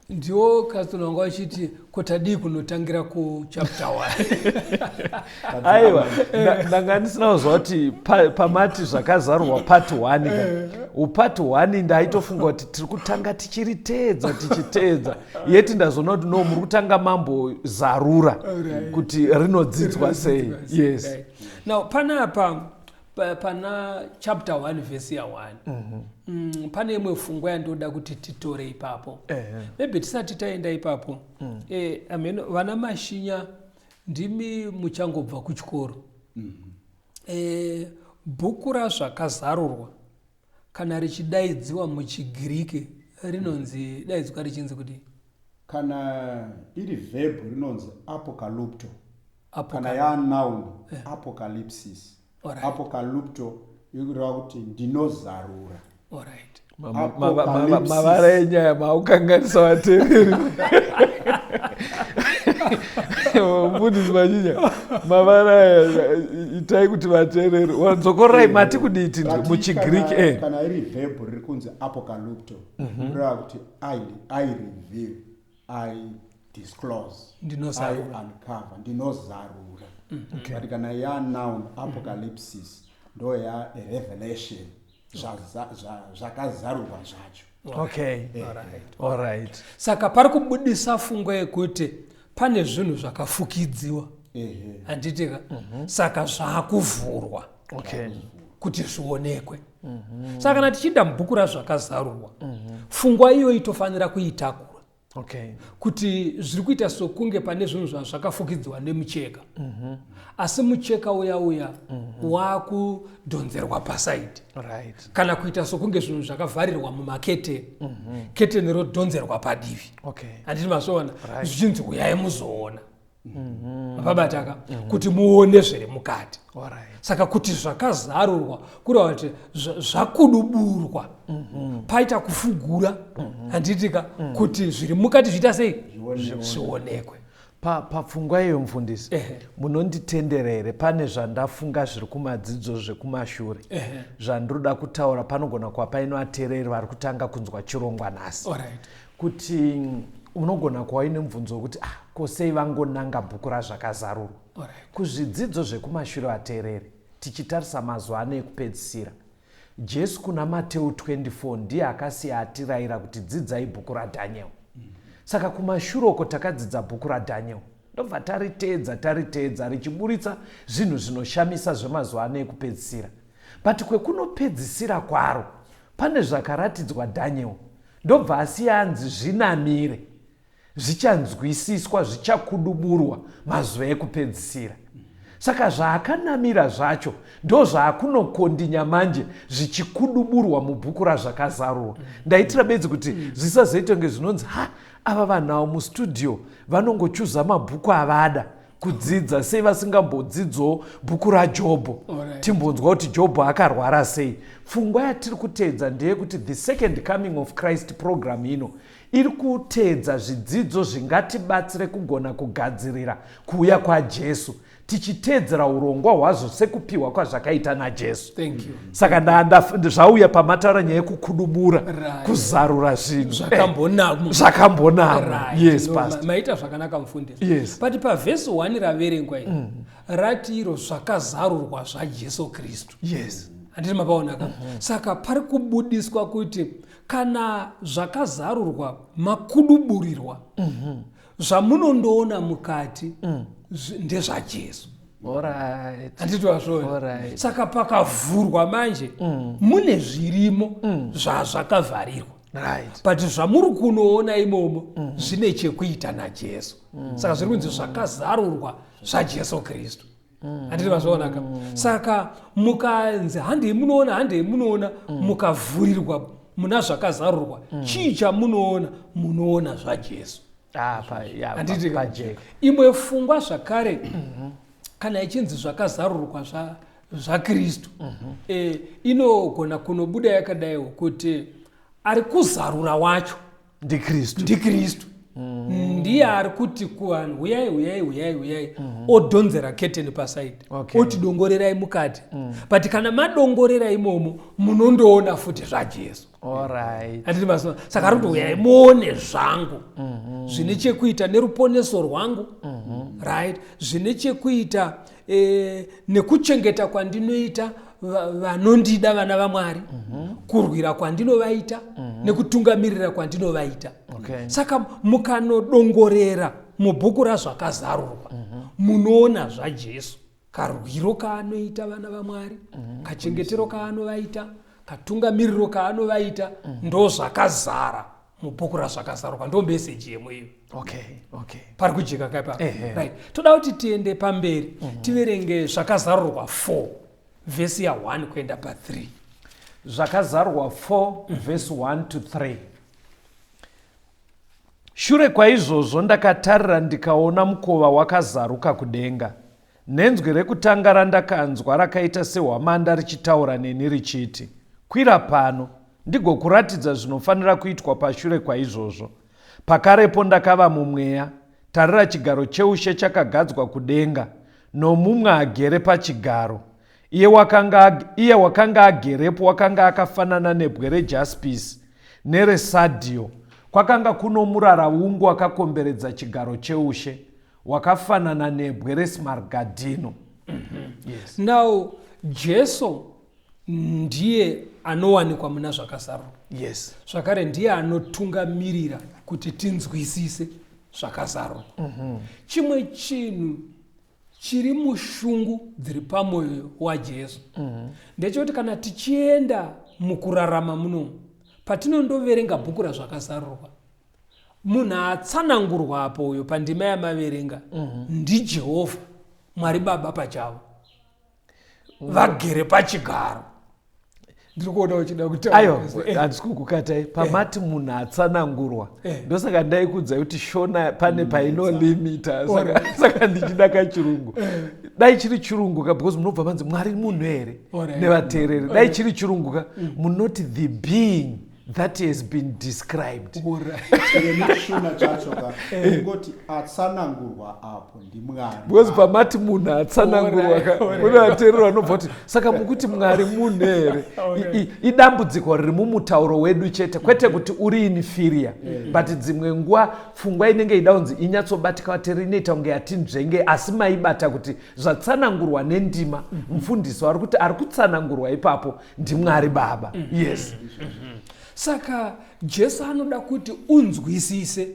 Ndiwo Kaston wanga uchiti ko tadii kunotangira kuchapter 1? Aiwa, ndanga ndisina kuziva kuti pamati Zvakazarurwa part 1 ka, upart 1 ndaitofunga kuti tiri kutanga tichiriteedza tichiteedza, yeti ndazoona kuti no, muri kutanga mambozarura kuti rinodzidzwa sei. Yes. Right. Now panapa pana chapter 1 vhesi ya1, pane imwe pfungwa yandoda kuti titore ipapo. Maybe tisati taenda ipapo, I mean, vana Mashinya, ndimi muchangobva kuchikoro. Bhuku raZvakazarurwa kana richidaidziwa muchiGiriki rinonzi daidzwa richinzi kuti? Kana iri verb rinonzi apokalupto. Kana yanoun, apocalypsis. Apokalupto ikureva kuti ndinozarura. Apocalypsis. Mavara enyaya maukanganisa vateereri. Mufundisi Mashinya, mavara aya itai kuti vateereri dzokorai mati kudii tinzwe. Rati muchiGreek. Kana iri verb riri kunzi apokalupto, kureva kuti I reveal, I disclose, Ndinozarura. I uncover, ndinozarura. -hmm. But kana ya noun apocalypsis ndo ya revelation, zvakazarurwa zvacho. Okay, alright. Saka pari kubudisa fungwa yekuti pane zvinhu zvakafukidziwa, handitika? Saka zvaakuvhurwa kuti zvionekwe. Saka kana tichiinda mubhuku razvakazarurwa, fungwa iyoyi tofanira kuitakura kuti zviri kuita sokunge pane zvinhu zvazvakafukidziwa nemucheka, asi mucheka uya uya wakudhonzerwa pasaidi, kana kuita sokunge zvinhu zvakavharirwa mumaketeni, keteni rodhonzerwa padivi, handiti mazviona? Zvichinzi uyai muzoona. Mapabataka? Kuti muone zviri mukati. Saka kuti zvakazarurwa kureva kuti zvakuduburwa, paita kufugura, handitika? Kuti zviri mukati zviita sei? Zvionekwe. Papfungwa iyo, mufundisi, munonditendera here? Pane zvandafunga zviri kumadzidzo zvekumashure zvandinoda kutaura. Panogona kuva paino vateereri vari kutanga kunzwa chirongwa nhasi, kuti unogona kuva uine mubvunzo wekuti, ah, ko sei vangonanga bhuku razvakazarurwa? Kuzvidzidzo zvekumashure, vateereri, tichitarisa mazuva ano ekupedzisira, Jesu kuna Mateu 24 ndiye akasiya atirayira kuti dzidzai bhuku raDhaniel. Saka kumashure uko takadzidza bhuku raDhaniel, ndobva tariteedza, tariteedza richiburitsa zvinhu zvinoshamisa zvemazuva ano ekupedzisira. But kwekunopedzisira kwaro pane zvakaratidzwa Dhaniel, ndobva asiya anzi zvinamire, zvichanzwisiswa, zvichakuduburwa mazuva ekupedzisira. Saka zvaakanamira zvacho ndo zvaakunokondinya manje zvichikuduburwa mubhuku razvakazarurwa. Ndaitira bedzi kuti zvisazoita kunge zvinonzi, ha, ava vanhu avo mustudio vanongochuza mabhuku avada kudzidza, sei vasingambodzidzawo bhuku raJobho, timbonzwa kuti Jobho akarwara sei? Pfungwa yatiri kuteedza ndeyekuti the Second Coming of Christ program ino iri kuteedza zvidzidzo zvingatibatsire kugona kugadzirira kuuya kwaJesu, tichiteedzera urongwa hwazvo sekupiwa kwazvakaita naJesu. Thank you. Saka zvauya pamataura nyaya yekukudubura, kuzarura zvinhu zvakambonamwa. Zvakambonamwa. Yes. No, pastor. Maita zvakanaka, mufundisi. But pavhesi 1 raverengwa iri, rati iro zvakazarurwa zvaJesu Kristu, handiti mapaonaka? Saka pari kubudiswa kuti kana zvakazarurwa makuduburirwa, zvamunondoona mukati ndezvaJesu. Handiti wazviona? Saka pakavhurwa manje mune zvirimo zvazvakavharirwa, but zvamuri kunoona imomo zvine chekuita naJesu. Saka zviri kunzi zvakazarurwa zvaJesu Kristu, handiti mazvionaka? Saka mukanzi handei munoona, handei munoona, mukavhurirwa muna zvakazarurwa, chii chamunoona? Munoona zvaJesu. Ah, ya, Handiti pajeka. Imwe pfungwa zvakare, kana ichinzi zvakazarurwa zvaKristu, inogona kunobuda yakadaiwo kuti ari kuzarura wacho ndiKristu. NdiKristu. Ndiye ari kuti kuvanhu, "Huyai, huyai, huyai, huyai," odhonzera keteni pasaidi, oti dongorerai mukati. But kana madongorera imomo, munondoona futi zvaJesu. Handiti mazuva? Saka ari kuti, "Uyai muone zvangu zvine chekuita neruponeso rwangu, right, zvine chekuita nekuchengeta kwandinoita vanondida, vana vaMwari, kurwira kwandinovaita nekutungamirira kwandinovaita." Saka mukanodongorera mubhuku razvakazarurwa, munoona zvaJesu, karwiro kaanoita vana vaMwari, kachengetero kaanovaita, katungamiriro kaanovaita. Ndo zvakazara mubhuku razvakazarurwa, ndo meseji yemo iyo. Pari kujeka kaipa? Ehe. Right, toda kuti tiende pamberi, tiverenge zvakazarurwa 4 vhesi ya1 kuenda pa3. Zvakazarurwa 4 vhesi 1 to 3. Shure kwaizvozvo ndakatarira, ndikaona mukova wakazaruka kudenga, nenzwi rekutanga randakanzwa rakaita sehwamanda richitaura neni richiti, "Kwira pano, ndigokuratidza zvinofanira kuitwa pashure kwaizvozvo." Pakarepo ndakava mumweya, tarira, chigaro cheushe chakagadzwa kudenga, nomumwe agere pachigaro. Iye wakanga agerepo wakanga akafanana nebwe rejaspisi neresadhio. Kwakanga kuno muraraungu wakakomberedza chigaro cheushe. Wakafanana nebwe resmargadhino. Yes. Now Jesu ndiye anowanikwa muna Zvakazarurwa. Yes. Zvakare ndiye anotungamirira kuti tinzwisise zvakazarurwa. Chimwe chinhu chiri mushungu dziri pamwoyo waJesu ndechekuti kana tichienda mukurarama muno, patinondoverenga bhuku raZvakazarurwa, munhu atsanangurwa apo uyo pandima yamaverenga ndiJehovha Mwari Baba pachavo vagere pachigaro. Ndiri kuona uchida kutaura. Ayo, handisi kukukatai. Pamati munhu atsanangurwa, ndosaka ndaikudzai kuti Shona pane painolimita, saka ndichida kachirungu. Dai chiri chirungu ka, because munobva manzi Mwari munhu here nevateereri. Dai chiri chirungu ka, munoti the being that has been described. Chishona chacho ka, kungoti atsanangurwa apo ndiMwari. Because pamati munhu atsanangurwa ka, kune vateereri vanobva kuti saka mukuti Mwari munhu here? Idambudziko riri mumutauro wedu chete, kwete kuti uri inferior, but dzimwe nguva pfungwa inenge ida kunzi inyatsobatika vateereri inoita kunge yatinzvenge, asi maibata kuti zvatsanangurwa nendima, mufundisi vari kuti ari kutsanangurwa ipapo ndiMwari Baba. Yes. Saka Jesu anoda kuti unzwisise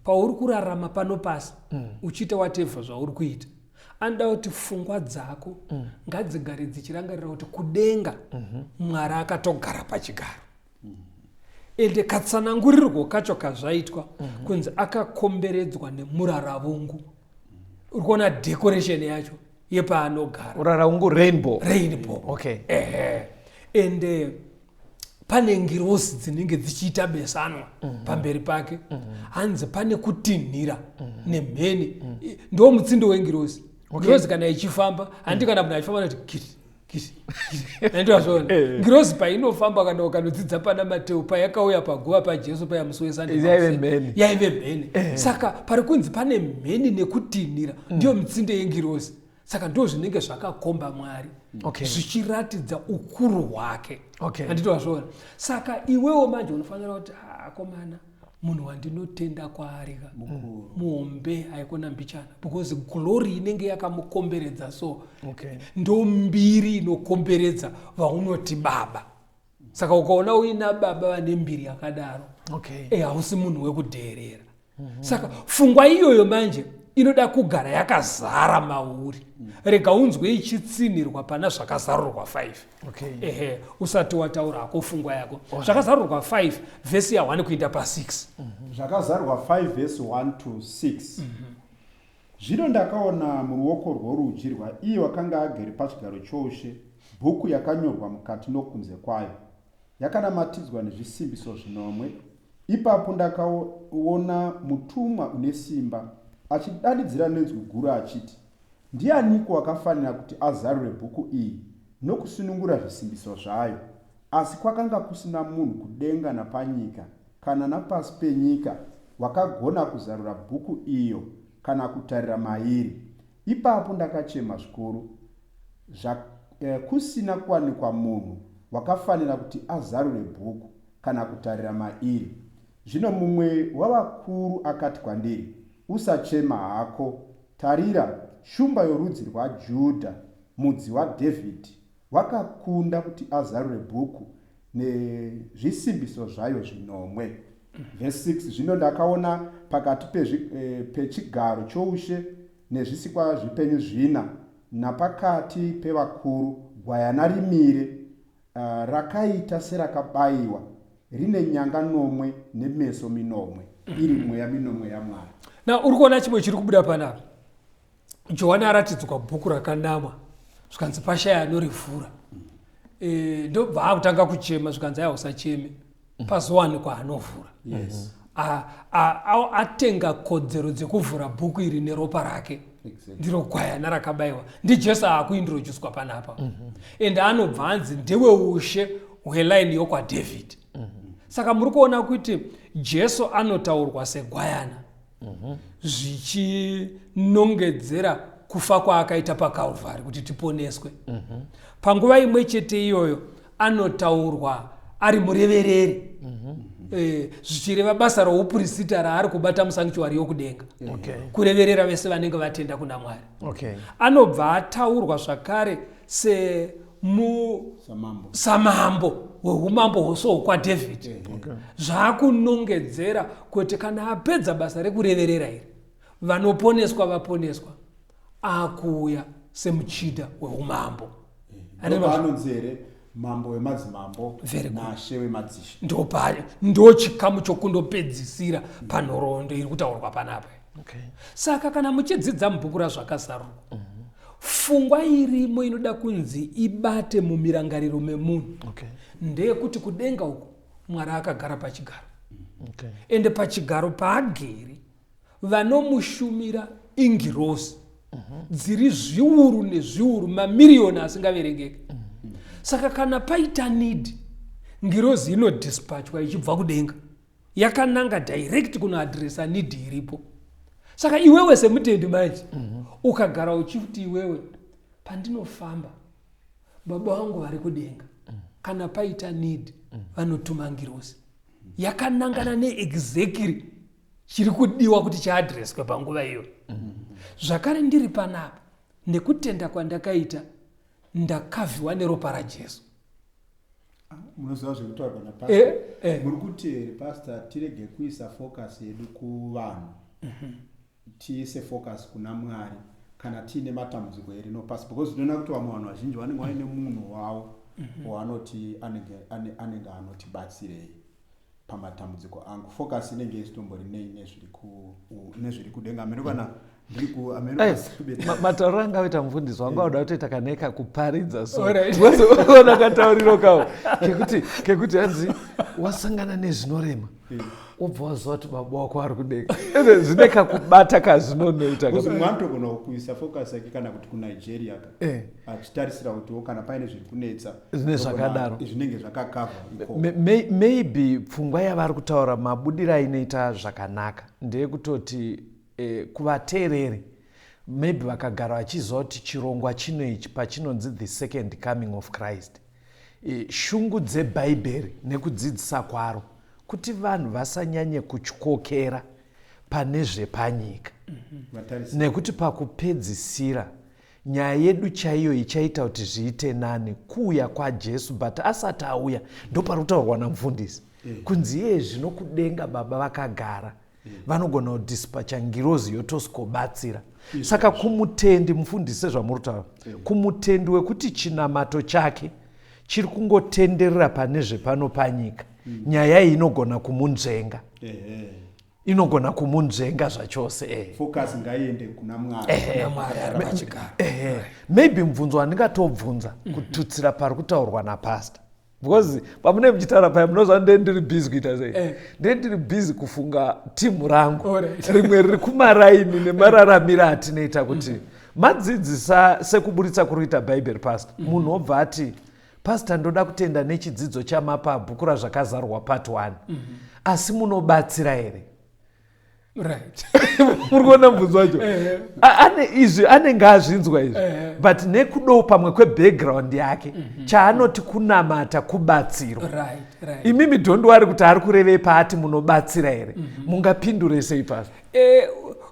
pauri kurarama pano pasi, uchiita whatever zvauri kuita. Anoda kuti pfungwa dzako ngadzigare dzichirangarira kuti kudenga Mwari akatogara pachigaro. Ende katsanangurirwo kacho kazvaitwa kunzi akakomberedzwa nemuraravungu. Uri kuona decoration yacho yepaanogara. Muraravungu, rainbow. Rainbow. Ehe, ende pane ngirosi dzinenge dzichiita besanwa pamberi pake. Hanzi pane kutinhira nemheni. Ndo mutsindo wengirosi. Ngirosi kana ichifamba, handi kana munhu achifamba anoti kiri kiri kiri, andivazvona? Ngirosi painofamba, kana ukanodzidza pana Mateo, payakauya paguva paJesu paya musi weSunday, Yaive mheni. Yaive mheni. Saka pari kunzi pane mheni nekutinhira, ndiyo mitsinde yengirosi. Saka ndo zvinenge zvakakomba Mwari, zvichiratidza ukuru hwake. Handiti wazviona? Saka iwewo manje unofanira kuti, "Ah, akomana, munhu wandinotenda kwaari ka muhombe, haikona mbichana," because glory inenge yakamukomberedza. So ndo mbiri inokomberedza vaunoti baba. Saka ukaona uina baba vane mbiri yakadaro, hausi munhu wekudheerera. Saka pfungwa iyoyo manje inoda kugara yakazara mauri. Rega unzwe ichitsinhirwa pana Zvakazarurwa 5. Ehe, usati wataura hako pfungwa yako, Zvakazarurwa 5 vhesi ya1 kuenda pa6. Zvakazarurwa 5 vhesi 1 to 6. Zvino ndakaona muruoko rworudyi rwaiye wakanga agere pachigaro choushe bhuku yakanyorwa mukati nokunze kwayo, yakanamatidzwa nezvisimbiso zvinomwe. Ipapo ndakaona mutumwa une simba achidanidzira nenzwi guru achiti, "Ndianiko wakafanira kuti azarure bhuku iyi nokusunungura zvisimbiso zvayo?" Asi kwakanga kusina munhu kudenga napanyika kana napasi penyika wakagona kuzarura bhuku iyo kana kutarira mairi. Ipapo ndakachema zvikuru, kusina kuwanikwa munhu wakafanira kuti azarure bhuku kana kutarira mairi. Zvino mumwe wavakuru akati kwandiri, "Usachema hako. Tarira, Shumba yorudzi rwaJudha, Mudzi waDhavhidhi, wakakunda kuti azarure bhuku nezvisimbiso zvayo zvinomwe." Vhesi 6. Zvino ndakaona pakati pechigaro choushe nezvisikwa zvipenyu zvina napakati pevakuru gwayana rimire, rakaita serakabayiwa, rine nyanga nomwe nemeso minomwe, iri mweya minomwe yaMwari. Na uri kuona chimwe chiri kubuda panapa? Johani aratidzwa bhuku rakanamwa, zvikanzi pashaya anorivhura. Ndobva akutanga kuchema, zvikanzi, "Aiwa, usacheme, pazowanikwa anovhura." Atenga kodzero dzekuvhura bhuku iri neropa rake. Ndiro gwayana rakabayiwa, ndiJesu aakuintroducwa panapa. Ende anobva anzi ndeweushe hwelaini yokwaDhavhidhi. Saka muri kuona kuti Jesu anotaurwa segwayana, zvichinongedzera kufa kwaakaita paCalvary kuti tiponeswe. Panguva imwe chete iyoyo anotaurwa ari murevereri. Zvichireva basa roupurisita raari kubata musanctuary yokudenga, kureverera vese vanenge vatenda kuna Mwari. Anobva ataurwa zvakare Samambo. Samambo weumambo hwose hwokwaDhavhidhi. Zvaakunongedzera kuti kana apedza basa rekureverera iri, vanoponeswa vaponeswa, akuuya semuchida weumambo. Anonzi here mambo wemadzimambo Very good. Nashe wemadzishe. Ndo chikamu chokundopedzisira panhoroondo iri kutaurwa panapa. Saka kana muchidzidza mubhuku raZvakazarurwa, pfungwa irimo inoda kunzi ibate mumirangariro memunhu ndeyekuti kudenga uku Mwari akagara pachigaro. Ende pachigaro paagere, vanomushumira ingirozi dziri zviuru nezviuru, mamiriyoni asingaverengeki. Saka kana paita need, ngirozi inodispatchwa ichibva kudenga yakananga direct kunoadresa need iripo. Saka iwewe semutendi manje, ukagara uchiti iwewe, pandinofamba baba vangu vari kudenga, kana paita need vanotuma ngirozi yakanangana neexactly chiri kudiwa kuti chiadreswe panguva iyo. Zvakare ndiri panapa nekutenda kwandakaita, ndakavhiwa neropa raJesu. Munoziva zvekutaurwa napastor? Eh. Muri kuti here, pastor, tirege kuisa focus yedu kuvanhu, tiise focus kuna Mwari kana tiine matambudziko erino pasi? Because tinoona kuti vamwe vanhu vazhinji vanenge vaine munhu wavo wavanoti anenge anotibatsirei pamatambudziko angu. Focus inenge isitombori nei nezviri kudenga. Amene kana ndiri ku amene Matauriro anga aita mufundisi wanga wada kutoita kaneka kuparidza, so Alright. ona katauriro kawo kekuti hanzi wasangana nezvinorema, wobva waziva kuti baba wako ari kudenga. Ende zvine kakubata kazvinonoita. Because mumwe anotogona kuisa focus yake kana kuti kuNigeria ka, achitarisira kutiwo kana paine zviri kunetsa Zvine zvakadaro. Zvinenge zvakakavha ikoko. Maybe pfungwa yavari kutaura, mabudiro ainoita zvakanaka ndeyekutoti kuvateereri, maybe vakagara vachiziva kuti chirongwa chino ichi pachinonzi the second coming of Christ, shungu dzebhaibheri nekudzidzisa kwaro kuti vanhu vasanyanye kutyokera pane zvepanyika, Vatarisira. Nekuti pakupedzisira nyaya yedu chaiyo ichaita kuti zviite nani kuuya kwaJesu. But asati auya, ndopari kutaurwa namufundisi kunzi iye zvino kudenga baba vakagara, vanogona kudispacha ngirozi yotosikobatsira. Saka kumutendi, mufundisi, sezvamuri kutaura, kumutendi wekuti chinamato chake chiri kungotenderera pane zvepano panyika, nyaya iyi inogona kumunzvenga. Inogona kumunzvenga zvachose. Focus ngaiende kuna Mwari. Kuna Mwari ari pachigaro. Ehe, maybe mubvunzo wandingatobvunza kututsira pari kutaurwa napastor, because pamunenge muchitaura paya, munoziva ndee ndiri busy kuita sei? Ndee ndiri busy kufunga timu rangu rimwe riri kumaraini nemararamiro atinoita, kuti madzidzisa sekuburitsa kuri kuita bhaibheri, pastor. Munhu obva ati, "Pastor, ndoda kutenda nechidzidzo chamapa bhuku raZvakazarurwa part 1, asi munobatsira here?" Muri kuona mubvunzo wacho? Ane izvi anenge azvinzwa izvi, but nekudawo pamwe kwebackground yake, chaanoti kunamata kubatsirwa. Imimi, don't worry kuti ari kurevei paati munobatsira here. Mungapindure sei, pastor?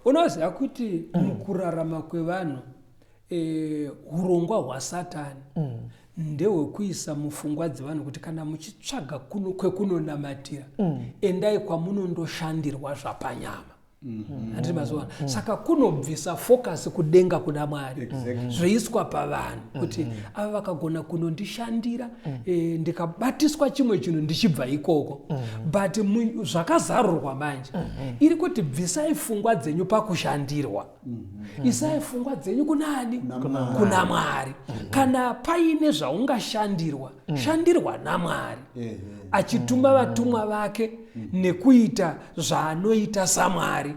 Unoziva kuti mukurarama kwevanhu, urongwa hwaSatani ndehwekuisa mupfungwa dzevanhu kuti kana muchitsvaga kwekunonamatira, endai kwamunondoshandirwa zvapanyama. Handiti mazuva ano? Saka kunobvisa focus kudenga kuna Mwari, zvoiswa pavanhu kuti ava vakagona kunondishandira, ndikabatiswa chimwe chinhu ndichibva ikoko. But zvakazarurwa manje iri kuti bvisai pfungwa dzenyu pakushandirwa, isai pfungwa dzenyu kunani? Kuna Mwari. Kana paine zvaungashandirwa, shandirwa naMwari achituma vatumwa vake nekuita zvaanoita saMwari,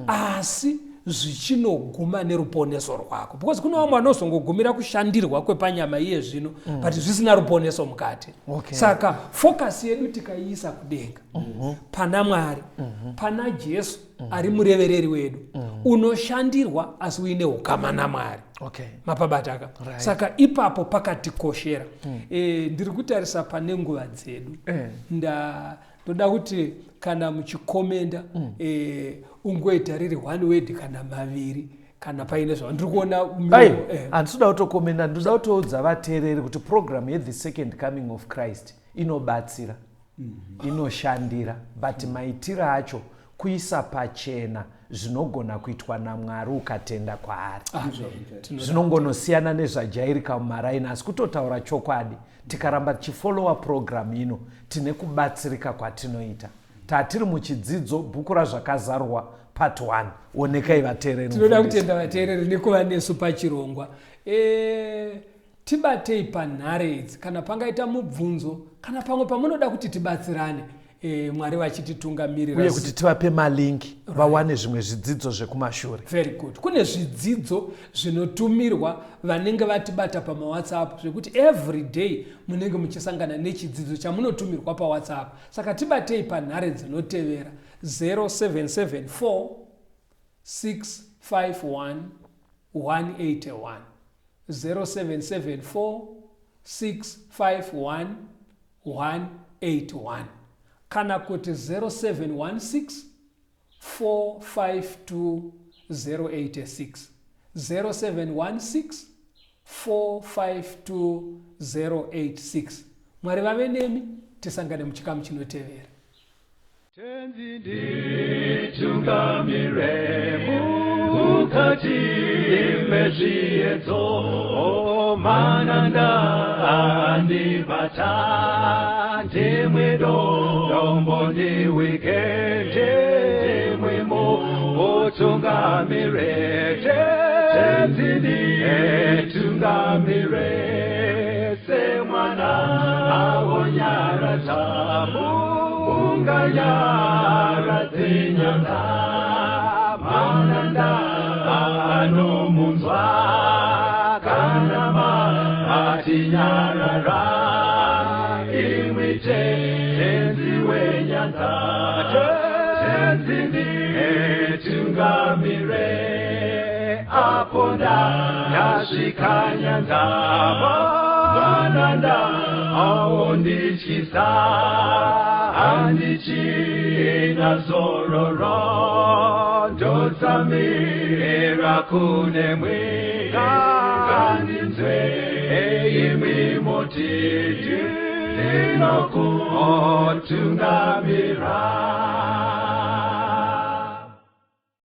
asi zvichinoguma neruponeso rwako, because kune vamwe vanozongogumira kushandirwa kwepanyama iye zvino, but zvisina ruponeso mukati. Saka focus yedu tikaiisa kudenga pana Mwari, pana Jesu ari murevereri wedu, unoshandirwa asi uine ukama naMwari. Mapabataka? Saka ipapo pakatikoshera. Ndiri kutarisa pane nguva dzedu. Ndoda kuti kana muchikomenda ungoita riri one word kana maviri, kana paine zvandiri kuona. Ai, handisi kuda kutokomenda, ndinoda kutoudza vateereri kuti program yeThe Second Coming of Christ inobatsira, inoshandira, but maitiro acho kuisa pachena zvinogona kuitwa naMwari ukatenda kwaari. Zvinongonosiyana nezvajairika mumaraini, asi kutotaura chokwadi, tikaramba tichifollowa program ino, tine kubatsirika kwatinoita. Tatiri muchidzidzo bhuku raZvakazarwa part 1. Onekai, vateereri. Tinoda mufundisi. Kutenda vateereri nekuva nesu pachirongwa. Tibatei panhare idzi kana pangaita mubvunzo kana pamwe pamunoda kuti tibatsirane, Mwari vachititungamirira. Uye kuti tivape malinki vawane zvimwe zvidzidzo zvekumashure. Very good. Kune zvidzidzo zvinotumirwa vanenge vatibata pamaWhatsApp, zvekuti every day munenge muchisangana nechidzidzo chamunotumirwa paWhatsApp. Saka tibatei panhare dzinotevera: 0774 651 181, 0774 651 181, kana kuti 0716 452 086, 0716 452 086. Mwari vave nemi, tisangane muchikamu chinotevera. Tenzi nditungamire mukati mezviedzo, mananda andibata, ndimwe dombo ndiwike, ndimwe mutungamire. Tenzi nditungamire semwana awonyaradza, unganyaradze nyanga, mananda anomunzwa kana matinyarara. Imwi Tenzi wenyanza, Tenzi nditungamire apo ndasvika nyanza, mananda aondityisa, handichina zororo, ndotsamira kunemwe, ngandinzwe imwi mutiti ndinokutungamira.